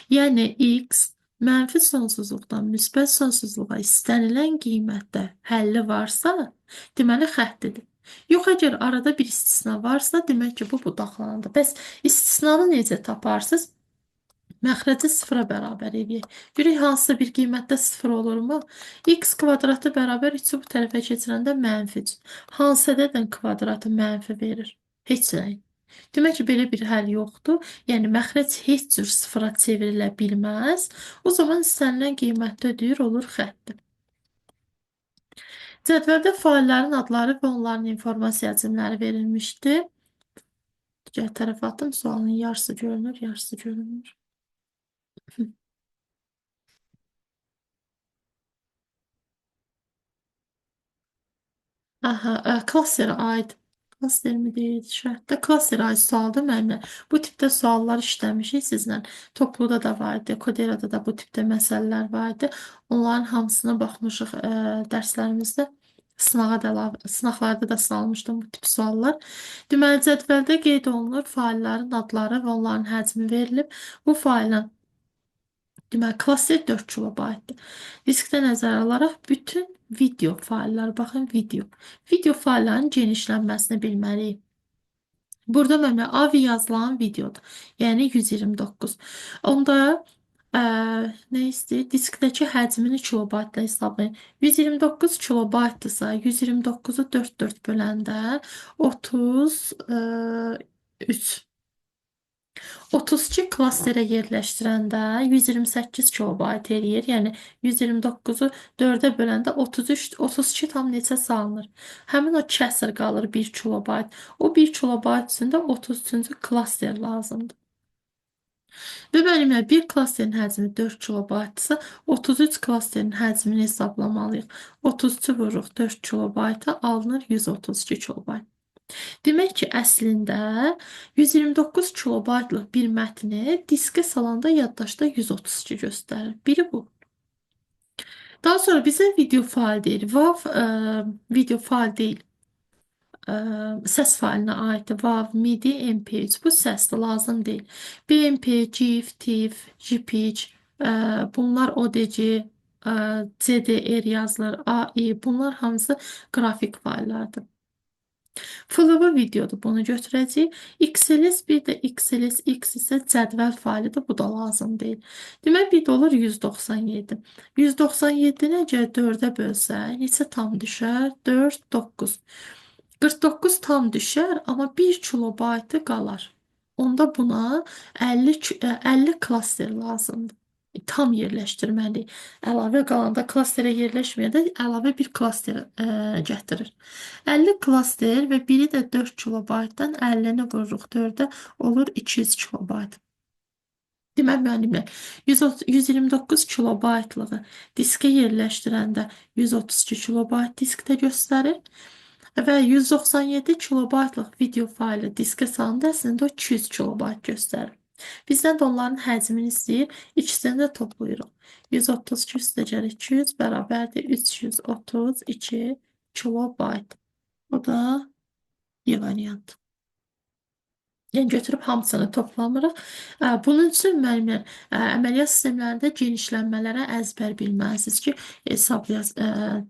Speaker 1: Yəni x mənfi sonsuzluqdan müsbət sonsuzluğa istənilən qiymətdə həlli varsa, deməli xəttidir. Yox, əgər arada bir istisna varsa, demək ki, bu budaqlanandır. Bəs istisnanı necə taparsınız? Məxrəci sıfıra bərabər eləyək. Görək hansısa bir qiymətdə sıfır olurmu? X kvadratı bərabər 3-ü bu tərəfə keçirəndə mənfi 3. Hansı ədədin kvadratı mənfi verir? Heç nəyin. Demək ki, belə bir həll yoxdur. Yəni, məxrəc heç cür sıfıra çevrilə bilməz. O zaman istənilən qiymətdə ödəyir, olur xətti. Cədvəldə faillərin adları və onların informasiya həcmləri verilmişdi. Digər tərəfə atdım. Sualın yarısı görünür, yarısı görünmür. Aha, klasterə aid. Klaster mi deyil, şərtdə klasterə aid sualdır müəllimlər. Bu tipdə suallar işləmişik sizlə. Topluda da var idi, Koderada da bu tipdə məsələlər var idi. Onların hamısına baxmışıq dərslərimizdə. Sınağa da əlavə, sınaqlarda da salmışdım bu tip suallar. Deməli, cədvəldə qeyd olunur faillərin adları və onların həcmi verilib. Bu failin deməli, klaster 4 kilobaytdır. Diskdə nəzərə alaraq bütün video faillər, baxın video. Video faillərinin genişlənməsini bilməliyik. Burada mənə AVI yazılan videodur. Yəni 129. Onda nə istəyir? Diskdəki həcmini kilobaytla hesablayın. 129 kilobaytdırsa, 129-u 4 4 böləndə 33. 32 klasterə yerləşdirəndə 128 kilobayt eləyir. Yəni 129-u 4-ə böləndə 33, 32 tam neçə salınır? Həmin o kəsr qalır 1 kilobayt. O 1 kilobayt üçün də 33-cü klaster lazımdır. Və müəllimlər, bir klasterin həcmi 4 kilobaytdırsa, 33 klasterin həcmini hesablamalıyıq. 33-ü vururuq 4 kilobayta, alınır 132 kilobayt. Demək ki, əslində 129 kilobaytlıq bir mətni diskə salanda yaddaşda 132 göstərir. Biri bu. Daha sonra bizə video fayl deyil. WAV video fayl deyil. Səs faylinə aiddir. WAV, MIDI, MP3. Bu səsdir, lazım deyil. BMP, GIF, TIFF, JPEG, bunlar ODC, CDR yazılır, AI. Bunlar hamısı qrafik fayllardır. FLV videodur, bunu götürəcəyik. XLS, bir də XLSX isə cədvəl faylıdır, bu da lazım deyil. Demək, bir də olur 197. 197-ni əgər 4-ə bölsək, neçə tam düşər? 4, 9. 49 tam düşər, amma 1 kilobaytı qalar. Onda buna 50 klaster lazımdır. Tam yerləşdirməliyik. Əlavə qalanda klasterə yerləşməyəndə əlavə bir klaster gətirir. 50 klaster və biri də 4 kilobaytdan 50-ni vururuq 4-ə olur 200 kilobayt. Demək, müəllimlər, 129 kilobaytlığı diskə yerləşdirəndə 132 kilobayt diskdə göstərir və 197 kilobaytlıq video faylı diskə salanda əslində o 200 kilobayt göstərir. Bizdən də onların həcmini istəyir. İkisini də toplayırıq. 132 üstəgəl 200 bərabərdir 332 kilobayt. O da Y variantı. Yəni götürüb hamısını toplamırıq. Bunun üçün müəllimlər, əməliyyat sistemlərində genişlənmələrə əzbər bilməlisiniz ki,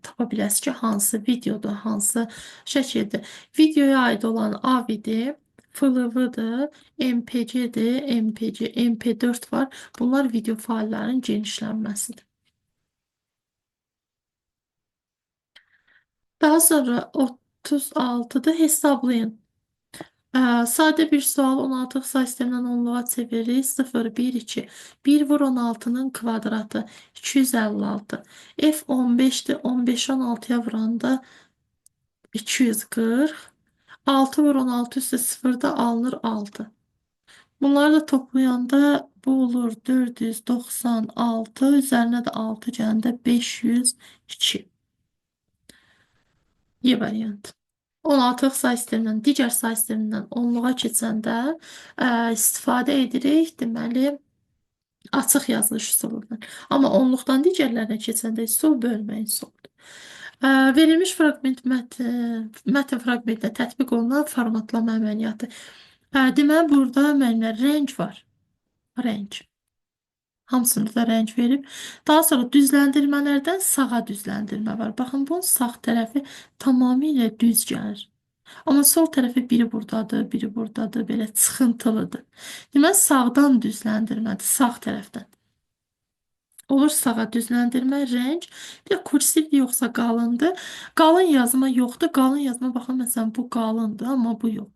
Speaker 1: tapa biləsiniz ki, hansı videodur, hansı şəkildir. Videoya aid olan AVI-dir, FLV-dır, MPC-dir, MPC, MP4 var. Bunlar video faylların genişlənməsidir. Daha sonra 36-da hesablayın. Sadə bir sual 16 say sistemindən onluğa çeviririk. 0, 1, 2. 1 vur 16-nın kvadratı 256. F 15-dir. 15-i 16-ya vuranda 240. 6 vur 16 üstə 0-da alınır 6. Bunları da toplayanda bu olur 496. Üzərinə də 6 gələndə 502. Y variantı. 16 say sistemindən digər say sistemindən onluğa keçəndə istifadə edirik, deməli, açıq yazılış üsulundan. Amma onluqdan digərlərinə keçəndə isə o bölmə üsuludur. Verilmiş fraqment mətn fraqmentinə tətbiq olunan formatlama əməliyyatı. Deməli, burada müəllimlər rəng var. Rəng. Hamısında da rəng verib. Daha sonra düzləndirmələrdən sağa düzləndirmə var. Baxın, bunun sağ tərəfi tamamilə düz gəlir. Amma sol tərəfi biri buradadır, biri buradadır, belə çıxıntılıdır. Deməli, sağdan düzləndirmədir, sağ tərəfdən. Olur sağa düzləndirmə, rəng. Bir də kursivdir yoxsa qalındır. Qalın yazma yoxdur. Qalın yazma, baxın, məsələn, bu qalındır, amma bu yox.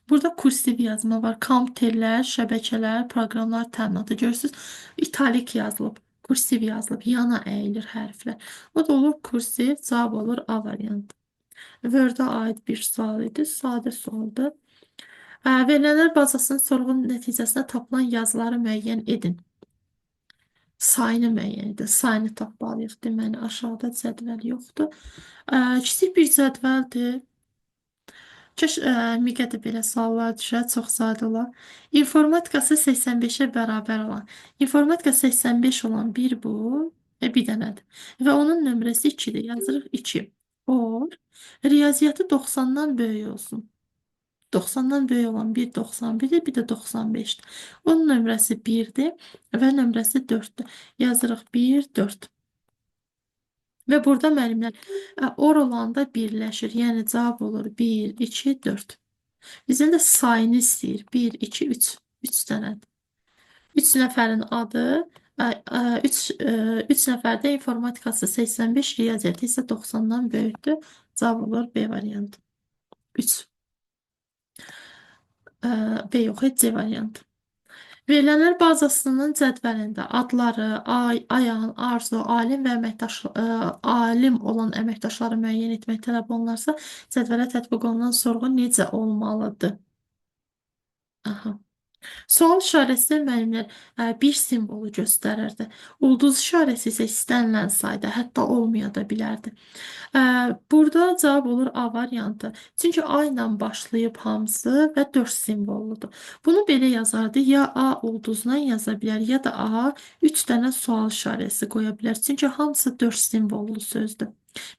Speaker 1: Burada kursiv yazma var. Kompüterlər, şəbəkələr, proqramlar təminatı. Görürsünüz, italik yazılıb, kursiv yazılıb, yana əyilir hərflər. O da olur kursiv, cavab olur A variantı. Word-a aid bir sual idi, sadə sualdır. Verilənlər bazasının sorğunun nəticəsində tapılan yazıları müəyyən edin. Sayını müəyyən edin. Sayını tapmalıyıq. Deməli, aşağıda cədvəl yoxdur. Kiçik bir cədvəldir. Kaş MİQ-ə də belə suallar düşər, çox sadə olar. İnformatikası 85-ə bərabər olan. İnformatika 85 olan bir bu, bir dənədir. Və onun nömrəsi 2-dir. Yazırıq 2. Or. Riyaziyyatı 90-dan böyük olsun. 90-dan böyük olan bir 91-dir, bir də 95-dir. Onun nömrəsi 1-dir və nömrəsi 4-dür. Yazırıq 1, 4. Və burada müəllimlər or olanda birləşir. Yəni cavab olur 1, 2, 4. Bizdən də sayını istəyir. 1, 2, 3. 3 dənədir. 3 nəfərin adı, 3 nəfərdə informatikası 85, riyaziyyatı isə 90-dan böyükdür. Cavab olur B variantı. 3. B yox, C variantı. Verilənlər bazasının cədvəlində adları, ay, Ayan, Arzu, alim və əməkdaş, alim olan əməkdaşları müəyyən etmək tələb olunarsa, cədvələ tətbiq olunan sorğu necə olmalıdır? Aha. Sual işarəsi müəllimlər bir simvolu göstərirdi. Ulduz işarəsi isə istənilən sayda, hətta olmaya da bilərdi. Burada cavab olur A variantı. Çünki A ilə başlayıb hamısı və 4 simvolludur. Bunu belə yazardı. Ya A ulduzla yaza bilər, ya da A 3 dənə sual işarəsi qoya bilər. Çünki hamısı 4 simvollu sözdür.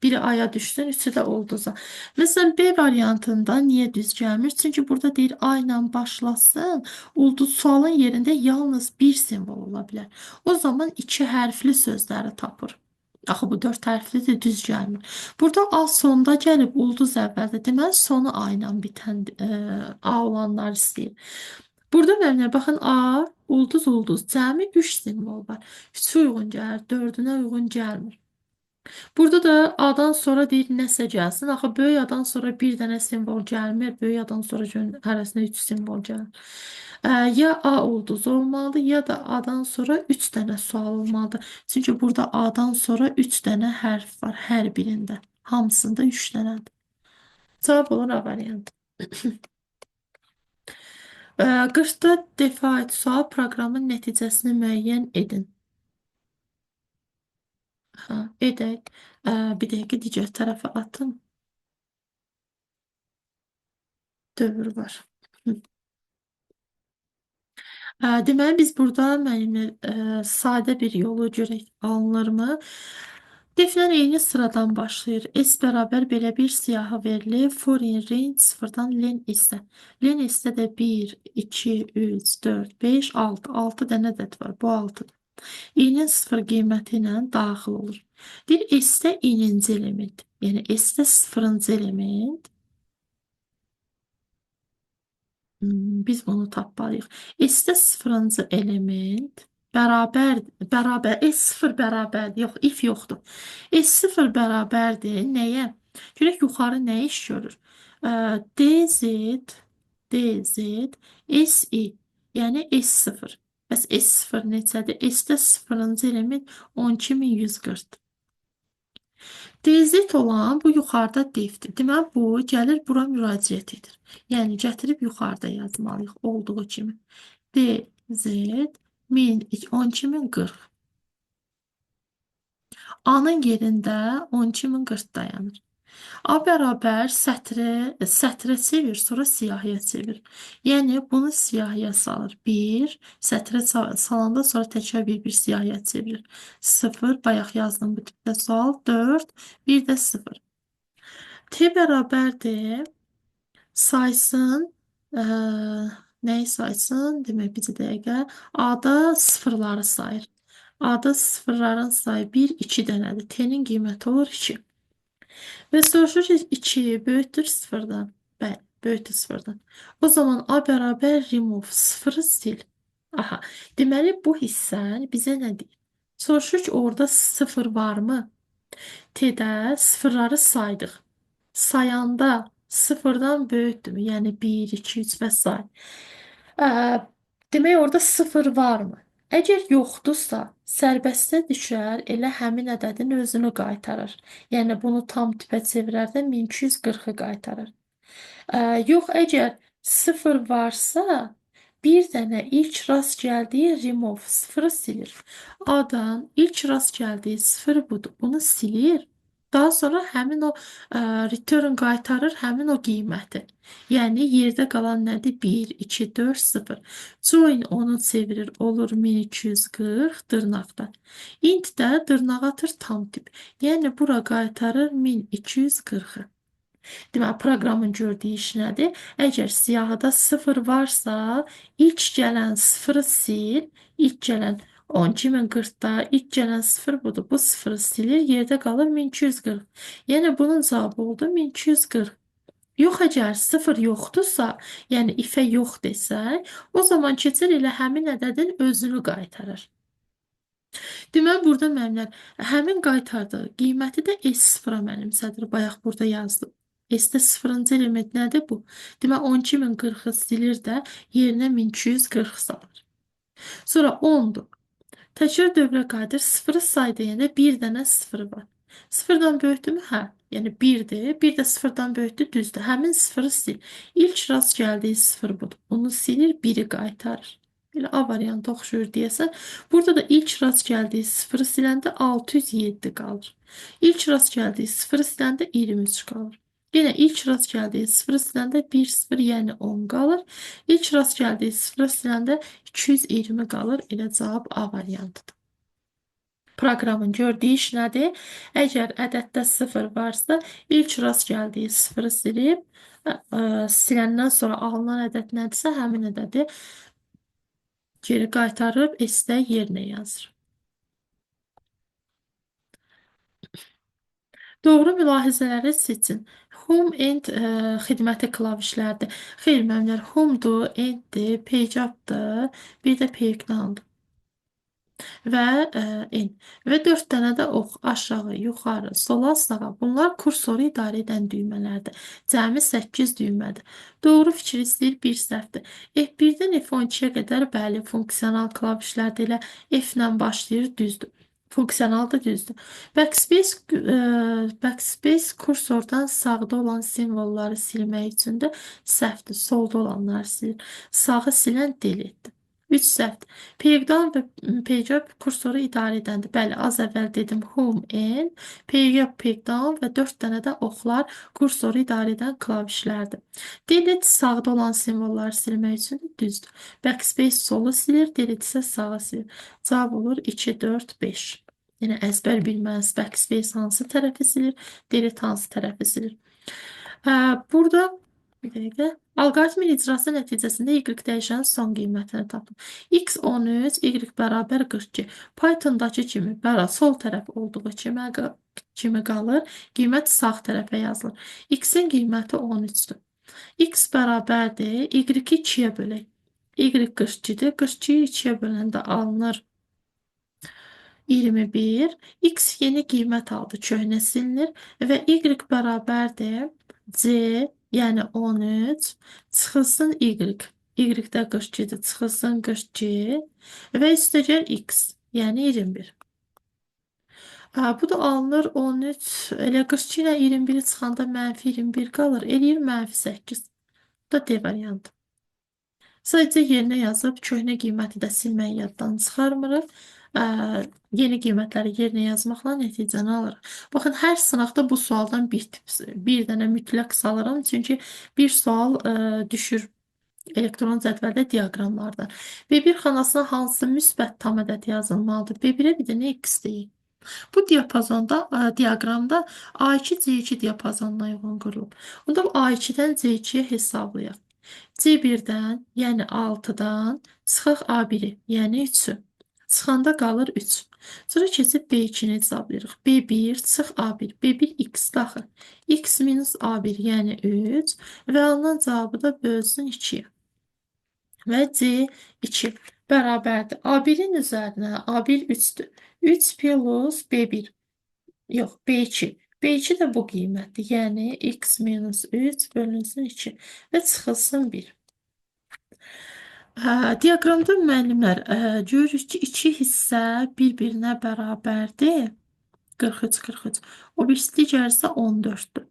Speaker 1: Biri A'ya düşsün, üçü də ulduza. Məsələn, B variantında niyə düz gəlmir? Çünki burada deyir A ilə başlasın, ulduz sualın yerində yalnız bir simvol ola bilər. O zaman iki hərfli sözləri tapır. Axı bu 4 hərflidir, düz gəlmir. Burada A sonda gəlib, ulduz əvvəldə. Deməli, sonu A ilə bitən A olanlar istəyir. Burada müəllimlər, baxın A, ulduz, ulduz. Cəmi 3 simvol var. 3-ə uyğun gəlir, 4-ünə uyğun gəlmir. Burada da A-dan sonra deyir nəsə gəlsin. Axı böyük A-dan sonra bir dənə simvol gəlmir. Böyük A-dan sonra hərəsinə 3 simvol gəlir. Ya A ulduz olmalıdır, ya da A-dan sonra 3 dənə sual olmalıdır. Çünki burada A-dan sonra 3 dənə hərf var hər birində. Hamısında 3 dənədir. Cavab olur A variantı. 40-da defa aid sual proqramın nəticəsini müəyyən edin. Ha, edək. Bir dəqiqə digər tərəfə atım. Dövr var. Deməli, biz burada müəllimlər sadə bir yolu görək alınırmı? Deflər eyni sıradan başlayır. S bərabər belə bir siyahı verilir. For in range sıfırdan len isə. Len S-də də 1, 2, 3, 4, 5, 6. 6 dənə ədəd var. Bu 6-dır. İ-nin 0 qiyməti ilə daxil olur. Deyir S-də i-ninci element. Yəni S-də 0-cı element. Biz bunu tapmalıyıq. S-də 0-cı element bərabər S0 bərabərdir. Yox, if yoxdur. S0 bərabərdir nəyə? Görək yuxarı nə iş görür? DZ, DZ, SI, yəni S0. Bəs S0 neçədir? S-də 0-cı element 12140. DZ olan bu yuxarıda defdir. Deməli, bu gəlir bura müraciət edir. Yəni, gətirib yuxarıda yazmalıyıq olduğu kimi. DZ 12040. A-nın yerində 12040 dayanır. A bərabər sətrə çevir, sonra siyahıya çevir. Yəni, bunu siyahıya salır. 1, sətrə salanda sonra təkrar bir siyahıya çevirir. 0, bayaq yazdım bu tipdə sual. 4, 1 də 0. T bərabərdir. Saysın, nəyi saysın? Demək, bir dəqiqə. A-da sıfırları sayır. A-da sıfırların sayı 1, 2 dənədir. T-nin qiyməti olur 2. Və soruşur ki, 2 böyükdür 0-dan. Bəli, böyükdür 0-dan. O zaman A bərabər remove, 0-ı sil. Aha, deməli, bu hissəni bizə nə deyir? Soruşur ki, orada 0 varmı? T-də sıfırları saydıq. Sayanda 0-dan böyükdürmü? Yəni 1, 2, 3 və s. Demək, orada 0 varmı? Əgər yoxdursa, sərbəstə düşər, elə həmin ədədin özünü qaytarır. Yəni, bunu tam tipə çevirərdə 1240-ı qaytarır. Yox, əgər 0 varsa, bir dənə ilk rast gəldiyi remove, 0-ı silir. A-dan ilk rast gəldiyi 0 budur. Bunu silir. Daha sonra həmin o return qaytarır həmin o qiyməti. Yəni, yerdə qalan nədir? 1, 2, 4, 0. Join onu çevirir, olur 1240 dırnaqda. Int də dırnağa atır tam tip. Yəni, bura qaytarır 1240-ı. Deməli, proqramın gördüyü iş nədir? Əgər siyahıda 0 varsa, ilk gələn 0-ı sil, ilk gələn 12040-da ilk gələn 0 budur. Bu 0-ı silir, yerdə qalır 1240. Yəni, bunun cavabı oldu 1240. Yox, əgər 0 yoxdursa, yəni ifə yox desək, o zaman keçir elə həmin ədədin özünü qaytarır. Deməli, burada mənimlər həmin qaytardığı qiyməti də S0-a mənimsədir. Bayaq burada yazdım. S-də 0-cı element nədir bu? Deməli, 12040-ı silir də yerinə 1240 salır. Sonra 10-dur. Təkrar dövrə qayıdır. 0-ı say deyəndə bir dənə 0 var. 0-dan böyükdürmü? Hə. Yəni 1-dir. 1 də 0-dan böyükdür, düzdür. Həmin 0-ı sil. İlk rast gəldiyi 0 budur. Bunu silir, 1-i qaytarır. Belə A variantı oxşuyur deyəsən. Burada da ilk rast gəldiyi 0-ı siləndə 607 qalır. İlk rast gəldiyi 0-ı siləndə 23 qalır. Yenə ilk rast gəldiyi 0-ı siləndə 1, 0, yəni 10 qalır. İlk rast gəldiyi 0-ı siləndə 220 qalır. Elə cavab A variantıdır. Proqramın gördüyü iş nədir? Əgər ədəddə 0 varsa, ilk rast gəldiyi 0-ı silib, siləndən sonra alınan ədəd nədirsə, həmin ədədi geri qaytarıb S-də yerinə yazır. Doğru mülahizələri seçin. Home End xidməti klavişlərdir. Xeyr, mənimlər Home-dur, End-dir, Page Up-dır, bir də Page Down-dur. Və N. Və 4 dənə də ox aşağı, yuxarı, sola, sağa. Bunlar kursoru idarə edən düymələrdir. Cəmi 8 düymədir. Doğru fikir istəyir, bir səhvdir. F1-dən F12-yə qədər bəli, funksional klavişlərdə elə F-lə başlayır, düzdür. Funksional da düzdür. Backspace kursordan sağda olan simvolları silmək üçün də səhvdir. Solda olanları silir. Sağı silən delete-dir. 3 səhvdir. Page down və page up kursoru idarə edəndir. Bəli, az əvvəl dedim home, N, page up, page down və 4 dənə də oxlar kursoru idarə edən klavişlərdir. Delete sağda olan simvolları silmək üçün düzdür. Backspace solu silir, delete isə sağı silir. Cavab olur 2, 4, 5. Yenə əzbər bilməz. Backspace hansı tərəfi silir, delete hansı tərəfi silir. Burada bir dəqiqə. Alqoritmin icrası nəticəsində y dəyişənin son qiymətini tapın. X 13, y bərabər 42. Python-dakı kimi sol tərəf olduğu kimi qalır. Qiymət sağ tərəfə yazılır. X-in qiyməti 13-dür. X bərabərdir. Y-i 2-yə bölək. Y 42-dir. 42-yi 2-yə böləndə alınır. 21. X yeni qiymət aldı, köhnə silinir və Y bərabərdir C, yəni 13, çıxılsın Y. Y-də 42-dir, çıxılsın 42 və üstəgəl X, yəni 21. Bu da alınır 13, elə 42 ilə 21-i çıxanda mənfi 21 qalır, eləyir mənfi 8. Bu da D variantı. Sadəcə yerinə yazıb köhnə qiyməti də silməyi yaddan çıxarmırıq. Yeni qiymətləri yerinə yazmaqla nəticəni alırıq. Baxın, hər sınaqda bu sualdan bir dənə mütləq salıram. Çünki bir sual düşür elektron cədvəldə diaqramlardan. B1 xanasına hansı müsbət tam ədəd yazılmalıdır? B1-ə bir dənə X deyik. Bu diapazonda, diaqramda A2, C2 diapazonuna uyğun qurulub. Onda bu A2-dən C2-yə hesablayaq. C1-dən, yəni 6-dan çıxaq A1-i, yəni 3-ü. Çıxanda qalır 3. Sonra keçib B2-ni hesablayırıq. B1 çıx A1. B1 x daxil. X minus A1, yəni 3 və alınan cavabı da bölsün 2-yə. Və C2 bərabərdir. A1-in üzərinə A1 3-dür. 3 plus B1. Yox, B2. B2 də bu qiymətdir. Yəni x minus 3 bölünsün 2 və çıxılsın 1. Diaqramda müəllimlər görürük ki, iki hissə bir-birinə bərabərdir. 43, 43. O birisi digəri isə 14-dür.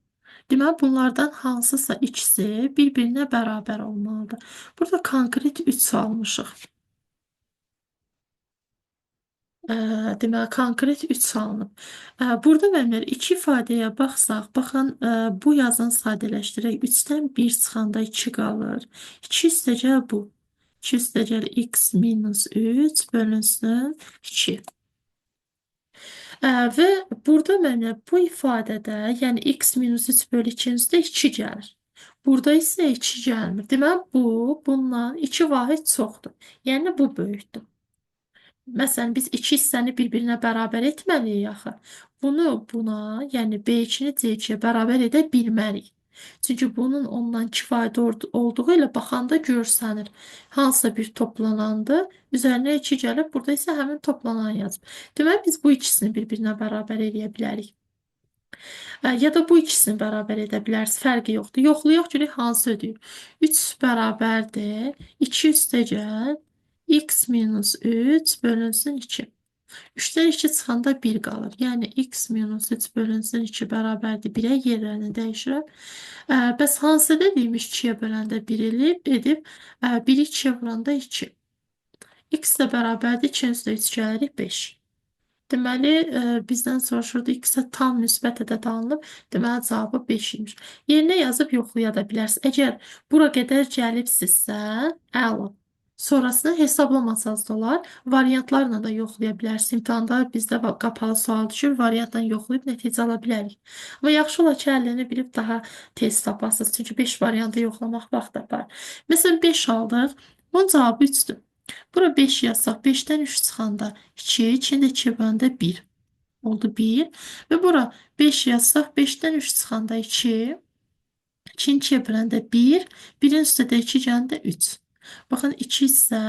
Speaker 1: Deməli, bunlardan hansısa ikisi bir-birinə bərabər olmalıdır. Burada konkret 3 almışıq. Deməli, konkret 3 alınıb. Burada müəllimlər iki ifadəyə baxsaq, baxın, bu yazını sadələşdirək. 3-dən 1 çıxanda 2 qalır. 2 üstəgəl bu. 2 üstəgəl x minus 3 bölünsün 2. Və burada müəllimlər bu ifadədə, yəni x minus 3 bölü 2-nin üstə 2 gəlir. Burada isə 2 gəlmir. Deməli, bu, bundan 2 vahid çoxdur. Yəni, bu böyükdür. Məsələn, biz iki hissəni bir-birinə bərabər etməliyik axı. Bunu buna, yəni B2-ni C2-yə bərabər edə bilmərik. Çünki bunun ondan kifayət olduğu ilə baxanda görsənir. Hansısa bir toplanandır. Üzərinə 2 gəlib, burada isə həmin toplanan yazıb. Deməli, biz bu ikisini bir-birinə bərabər eləyə bilərik. Ya da bu ikisini bərabər edə bilərsiniz. Fərqi yoxdur. Yoxlayaq görək hansı ödəyir. 3 bərabərdir. 2 üstəgəl x minus 3 bölünsün 2. 3-dən 2 çıxanda 1 qalır. Yəni x minus 3 bölünsün 2 bərabərdir 1-ə, yerlərini dəyişirəm. Bəs hansı dediyimiz 2-yə böləndə 1 elib, edib, 1-i 2-yə vuranda 2. X də bərabərdir 2-nin üstə 3 gəlirik 5. Deməli, bizdən soruşurdu x-ə tam müsbət ədəd alınıb. Deməli, cavabı 5 imiş. Yerinə yazıb yoxlaya da bilərsiniz. Əgər bura qədər gəlibsinizsə, əla. Sonrasını hesablamasanız da olar. Variantlarla da yoxlaya bilərsiniz. İmtahanda bizdə qapalı sual düşür. Variantla yoxlayıb nəticə ala bilərik. Amma yaxşı olar ki, həllini bilib daha tez tapasınız. Çünki 5 variantı yoxlamaq vaxt aparır. Məsələn, 5 aldıq. Bunun cavabı 3-dür. Bura 5 yazsaq, 5-dən 3 çıxanda 2, 2-ni də 2-yə böləndə 1. Oldu 1. Və bura 5 yazsaq, 5-dən 3 çıxanda 2, 2-ni 2-yə böləndə 1, 1-in üstə də 2 gələndə 3. Baxın, iki hissə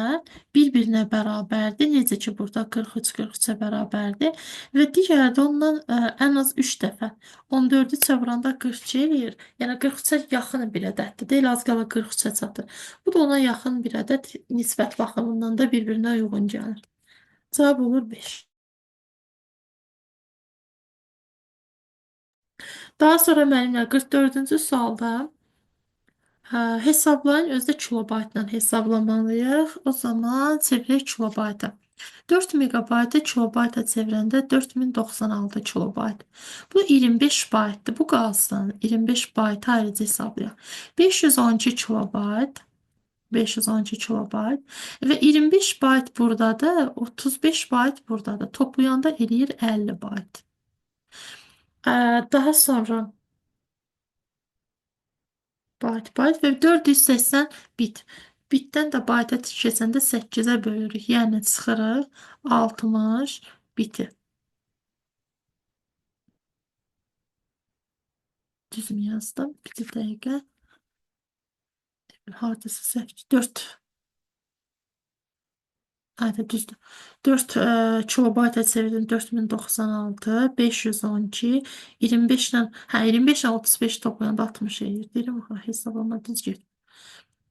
Speaker 1: bir-birinə bərabərdir. Necə ki, burada 43 43-ə bərabərdir. Və digəri də ondan ən az 3 dəfə. 14-ü 3-ə vuranda 42 eləyir. Yəni 43-ə yaxın bir ədəddir. Deyil, az qala 43-ə çatır. Bu da ona yaxın bir ədəd, nisbət baxımından da bir-birinə uyğun gəlir. Cavab olur 5. Daha sonra müəllimlər 44-cü sualda hesablayın, özü də kilobaytla hesablamalıyıq. O zaman çevirək kilobayta. 4 megabaytı kilobayta çevirəndə 4096 kilobayt. Bu 25 baytdır. Bu qalsın. 25 baytı ayrıca hesablayaq. 512 kilobayt. 512 kilobayt və 25 bayt buradadır, 35 bayt buradadır. Toplayanda eləyir 50 bayt. Daha sonra bayt bayt və 480 bit. Bitdən də bayta keçəndə 8-ə bölürük. Yəni çıxırıq 60 biti. Düzmü yazdım? Bir dəqiqə. Hardasa səhv. 4. Ayda düzdür. 4 kilobayta çevirdim 4096, 512, 25 ilə, hə 25 ilə 35 toplayanda 60 eləyir. Deyirəm, ha, hesablama düz getdi.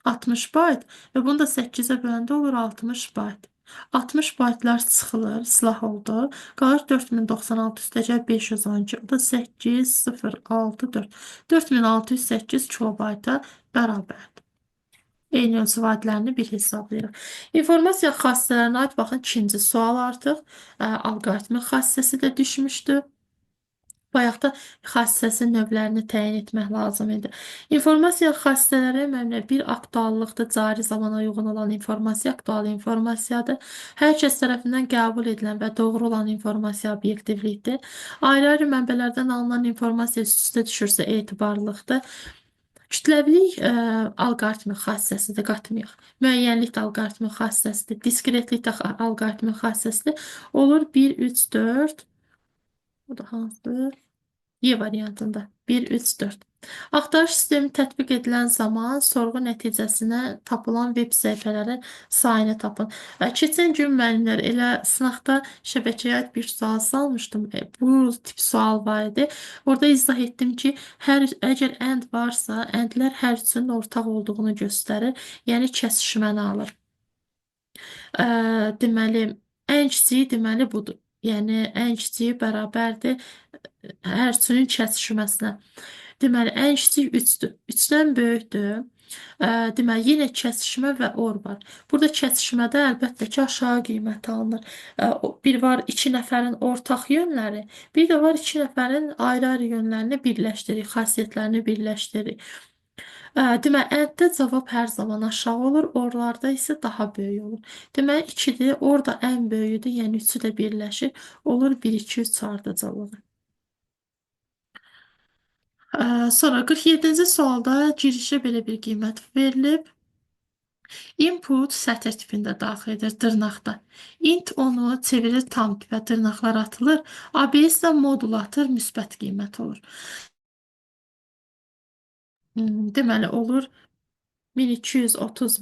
Speaker 1: 60 bayt və bunu da 8-ə böləndə olur 60 bayt. 60 baytlar çıxılır, silah oldu. Qalır 4096 üstəgəl 512. O da 8, 0, 6, 4. 4608 kilobayta bərabərdir. Eyni ölçü vahidlərini bir hesablayırıq. İnformasiya xassələrinə aid baxın ikinci sual artıq. Alqoritmin xassəsi də düşmüşdü. Bayaq da xassəsinin növlərini təyin etmək lazım idi. İnformasiya xassələri mənimlə bir aktuallıqda cari zamana uyğun olan informasiya aktual informasiyadır. Hər kəs tərəfindən qəbul edilən və doğru olan informasiya obyektivlikdir. Ayrı-ayrı mənbələrdən alınan informasiya üst-üstə düşürsə etibarlıqdır. Kütləvilik alqoritmin xassəsidir, qatmayaq. Müəyyənlik də alqoritmin xassəsidir, diskretlik də alqoritmin xassəsidir. Olur 1, 3, 4. Bu da hansıdır? Y variantında. 1, 3, 4. Axtarış sistemi tətbiq edilən zaman sorğu nəticəsinə tapılan web səhifələrin sayını tapın. Keçən gün müəllimlər elə sınaqda şəbəkəyə aid bir sual salmışdım. Bu tip sual var idi. Orada izah etdim ki, əgər and varsa, andlər hər üçünün ortaq olduğunu göstərir. Yəni kəsişməni alır. Deməli, ən kiçiyi deməli budur. Yəni ən kiçiyi bərabərdir hər üçünün kəsişməsinə. Deməli, ən kiçik 3-dür. 3-dən böyükdür. Deməli, yenə kəsişmə və or var. Burada kəsişmədə əlbəttə ki, aşağı qiymət alınır. Bir var 2 nəfərin ortaq yönləri, bir də var 2 nəfərin ayrı-ayrı yönlərini birləşdiririk, xasiyyətlərini birləşdiririk. Deməli, ənddə cavab hər zaman aşağı olur, orlarda isə daha böyük olur. Deməli, 2-dir, orada ən böyüyüdür, yəni üçü də birləşir. Olur 1, 2, 3 ardıcıllığı. Sonra 47-ci sualda girişə belə bir qiymət verilib. Input sətir tipində daxil edir dırnaqda. Int onu çevirir tam tipə, dırnaqlar atılır. ABS isə modul atır, müsbət qiymət olur. Deməli olur 1230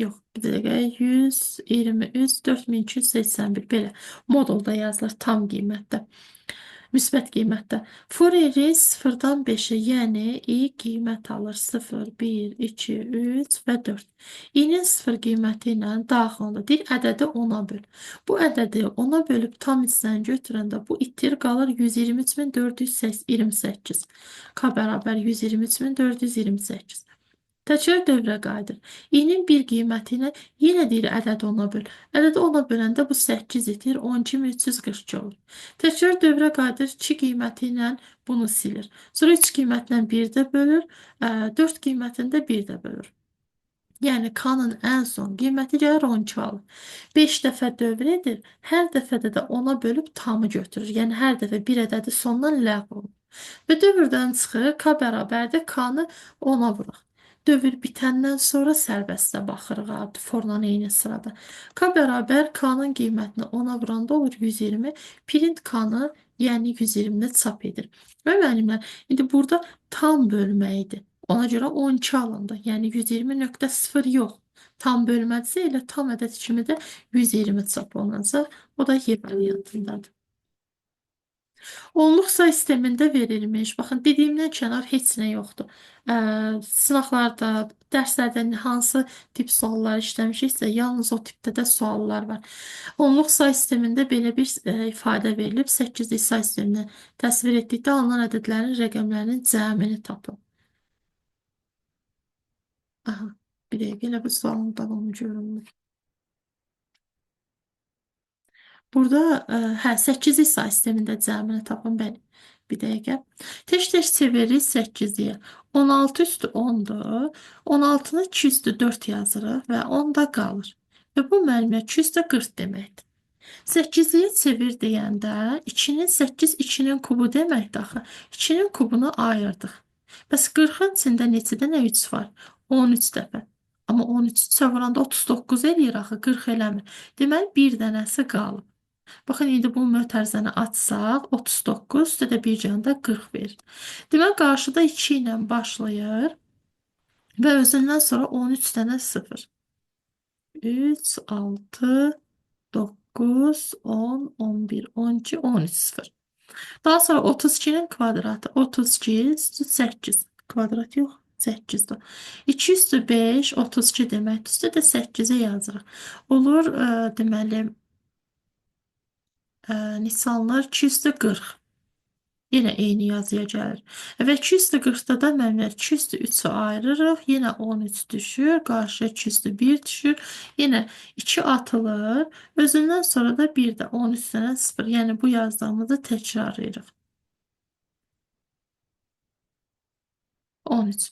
Speaker 1: yox, bir dəqiqə 123 4281 belə modulda yazılır tam qiymətdə. Müsbət qiymətdə. Fourier 0-dan 5-ə, yəni i qiymət alır 0, 1, 2, 3 və 4. İ-nin 0 qiyməti ilə daxilində deyir, ədədi 10-a böl. Bu ədədi 10-a bölüb tam hissəni götürəndə bu itir qalır 123.428. K bərabər 123.428. Təkrar dövrə qayıdır. İ-nin 1 qiyməti ilə yenə deyir ədədi 10-a böl. Ədədi 10-a böləndə bu 8 itir, 12.342 olur. Təkrar dövrə qayıdır, 2 qiyməti ilə bunu silir. Sonra 3 qiymətlə 1 də bölür, 4 qiymətini də 1 də bölür. Yəni K-nın ən son qiyməti gəlir 12 alır. 5 dəfə dövr edir, hər dəfədə də 10-a bölüb tamı götürür. Yəni hər dəfə bir ədədi sondan ləğv olunur. Və dövrdən çıxır, K bərabərdir, K-nı 10-a vuraq. Dövr bitəndən sonra sərbəstə baxırıq artıq forla eyni sırada. K bərabər K-nın qiymətini 10-a vuranda olur 120. Print K-nı, yəni 120-ni çap edir. Və müəllimlər, indi burada tam bölmə idi. Ona görə 12 alındı. Yəni 120.0 yox. Tam bölmədirsə elə tam ədəd kimi də 120 çap olunacaq. O da Y variantındadır. Onluq say sistemində verilmiş. Baxın, dediyimdən kənar heç nə yoxdur. Sınaqlarda, dərslərdə hansı tip suallar işləmişiksə, yalnız o tipdə də suallar var. Onluq say sistemində belə bir ifadə verilib. 8-lik say sistemini təsvir etdikdə alınan ədədlərin rəqəmlərinin cəmini tapın. Aha, bir dəqiqə, elə bu sualın davamı görünmür. Burada hə 8-lik say sistemində cəmini tapın, bəli. Bir dəqiqə. Tək-tək çeviririk 8-liyə. 16 üstü 10-dur. 16-nı 2 üstü 4 yazırıq və 10 da qalır. Və bu müəllimə 2 üstü 40 deməkdir. 8-liyə çevir deyəndə 2-nin 8 2-nin kubu deməkdir axı. 2-nin kubunu ayırdıq. Bəs 40-ın içində neçə dənə 3 var? 13 dəfə. Amma 13 3-ə vuranda 39 eləyir axı, 40 eləmir. Deməli, bir dənəsi qalıb. Baxın, indi bu mötərizəni açsaq, 39, üstə də bir canda 40 verir. Deməli, qarşıda 2 ilə başlayır və özündən sonra 13 dənə 0. 3, 6, 9, 10, 11, 12, 13, 0. Daha sonra 32-nin kvadratı 32 üstü 8. Kvadrat yox, 8-dir. 2 üstü 5, 32 deməkdir. Üstü də 8-ə yazırıq. Olur, deməli, neçə alınır? 2 üstü 40. Yenə eyni yazıya gəlir. Və 2 üstü 40-da da mənim 2 üstü 3-ü ayırırıq. Yenə 13 düşür. Qarşıya 2 üstü 1 düşür. Yenə 2 atılır. Özündən sonra da 1 də 13 dənə 0. Yəni bu yazdığımızı təkrarlayırıq. 13.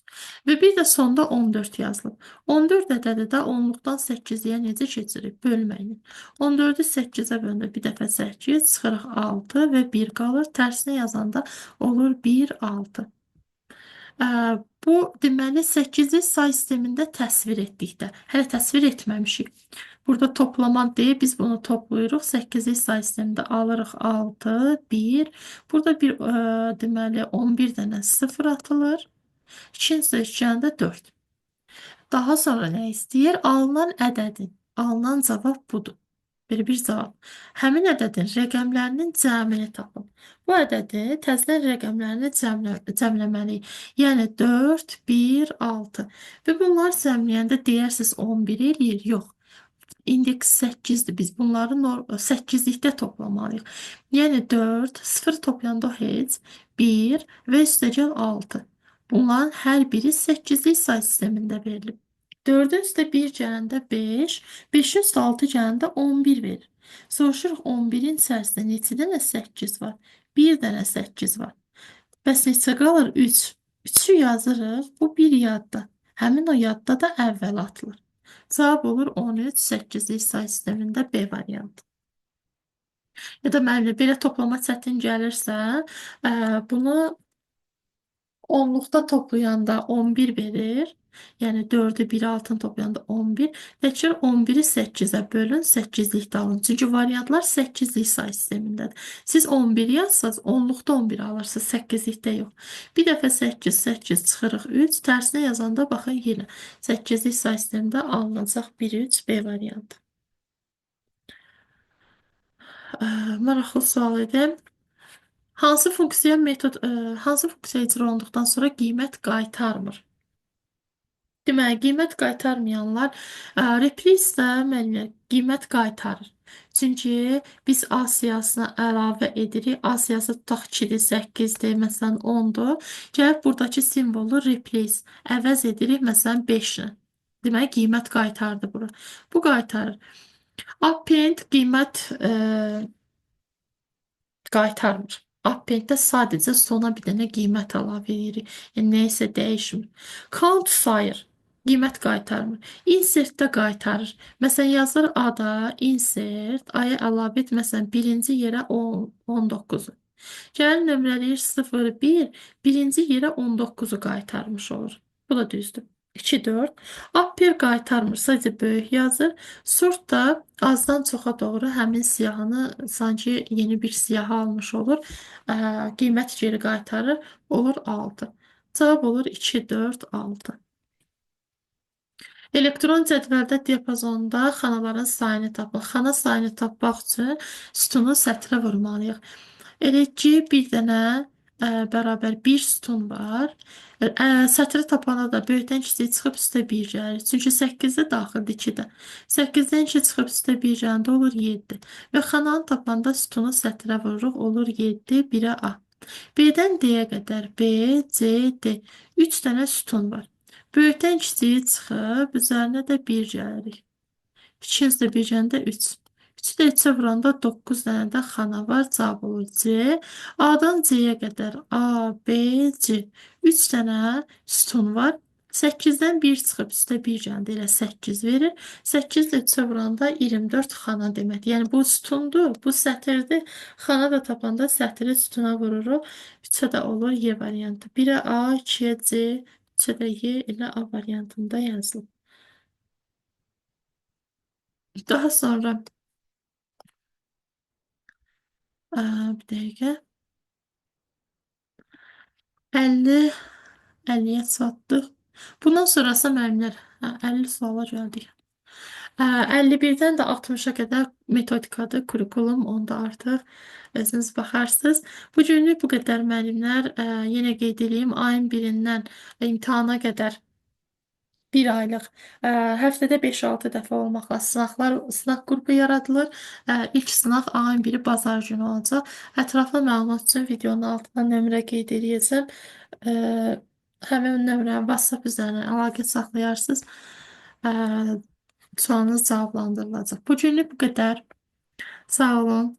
Speaker 1: Və bir də sonda 14 yazılıb. 14 ədədi də onluqdan 8-liyə necə keçirik? Bölməklə. 14-ü 8-ə böləndə bir dəfə 8, çıxırıq 6 və 1 qalır. Tərsinə yazanda olur 1, 6. Bu, deməli, 8-i say sistemində təsvir etdikdə. Hələ təsvir etməmişik. Burada toplama deyil, biz bunu toplayırıq. 8-i say sistemində alırıq 6, 1. Burada bir, deməli, 11 dənə 0 atılır. İkincisi üçgəndə 4. Daha sonra nə istəyir? Alınan ədədin, alınan cavab budur. Belə bir cavab. Həmin ədədin rəqəmlərinin cəmini tapın. Bu ədədi təzədən rəqəmlərini cəmləməliyik. Yəni 4, 1, 6. Və bunlar cəmləyəndə deyərsiniz 11 eləyir. Yox. İndeks 8-dir. Biz bunları 8-likdə toplamalıyıq. Yəni 4, 0 toplayanda heç, 1 və üstəgəl 6. Bunların hər biri 8-lik say sistemində verilib. 4-ün üstə 1 gələndə 5, 5-in üstə 6 gələndə 11 verir. Soruşuruq 11-in içərisində neçə dənə 8 var? 1 dənə 8 var. Bəs neçə qalır? 3. 3-ü yazırıq. Bu bir yadda. Həmin o yadda da əvvəl atılır. Cavab olur 13, 8-lik say sistemində B variantı. Ya da mənimlə belə toplama çətin gəlirsə, bunu onluqda toplayanda 11 verir. Yəni 4-ü 1-i altını toplayanda 11. Təkrar 11-i 8-ə bölün, 8-likdə alın. Çünki variantlar 8-lik say sistemindədir. Siz 11 yazsanız, onluqda 11 alırsınız, 8-likdə yox. Bir dəfə 8, 8 çıxırıq 3. Tərsinə yazanda baxın yenə 8-lik say sistemində alınacaq 1, 3 B variantı. Maraqlı sual idi. Hansı funksiya metod, hansı funksiya icra olunduqdan sonra qiymət qaytarmır? Deməli, qiymət qaytarmayanlar reprise müəllim qiymət qaytarır. Çünki biz A siyahısına əlavə edirik. A siyahısı tutaq 2-dir, 8-dir, məsələn 10-dur. Gəlib buradakı simvolu replace əvəz edirik, məsələn 5 ilə. Deməli, qiymət qaytardı bura. Bu qaytarır. Append qiymət qaytarmır. Appenddə sadəcə sona bir dənə qiymət əlavə edirik. Yəni, nəyisə dəyişmir. Count sayır. Qiymət qaytarmır. Insertdə qaytarır. Məsələn, yazır A-da insert, A-ya əlavə et, məsələn, birinci yerə 19-u. Gəlir nömrələyir 0, 1, birinci yerə 19-u qaytarmış olur. Bu da düzdür. 2, 4. Upper qaytarmır, sadəcə böyük yazır. Sort da azdan çoxa doğru həmin siyahını sanki yeni bir siyahı almış olur. Qiymət geri qaytarır. Olur 6. Cavab olur 2, 4, 6. Elektron cədvəldə diapazonda xanaların sayını tapın. Xana sayını tapmaq üçün sütunu sətrə vurmalıyıq. Elə ki, bir dənə bərabər bir sütun var. Sətri tapanda da böyükdən kiçiyə çıxıb üstə 1 gəlir. Çünki 8-də daxildir 2-də. 8-dən 2 çıxıb üstə 1 gələndə olur 7. Və xananı tapanda sütunu sətrə vururuq, olur 7, 1-ə A. B-dən D-yə qədər B, C, D. 3 dənə sütun var. Böyükdən kiçiyə çıxıb, üzərinə də 1 gəlirik. 2 üstə 1 gələndə 3. 3-ü də 3-ə vuranda 9 dənə də xana var. Cavab olur C. A-dan C-yə qədər A, B, C. 3 dənə sütun var. 8-dən 1 çıxıb üstə 1 gələndə elə 8 verir. 8 də 3-ə vuranda 24 xana deməkdir. Yəni bu sütundur, bu sətirdir. Xana da tapanda sətri sütuna vururuq. 3-ə də olur Y variantı. 1-ə A, 2-yə C, 3-ə də Y elə A variantında yazılıb. Daha sonra bir dəqiqə. 50, 50-yə çatdıq. Bundan sonrası müəllimlər, hə, 50 suala gəldik. 51-dən də 60-a qədər metodikadır, kurikulum, onda artıq özünüz baxarsınız. Bu günlük bu qədər müəllimlər. Yenə qeyd edeyim, ayın 1-dən imtahana qədər bir aylıq, həftədə 5-6 dəfə olmaqla sınaq qrupu yaradılır. İlk sınaq ayın 1-i bazar günü olacaq. Ətraflı məlumat üçün videonun altına nömrə qeyd edəcəm. Həmin nömrəni WhatsApp üzərindən əlaqə saxlayarsınız. Sualınız cavablandırılacaq. Bu günlük bu qədər. Sağ olun.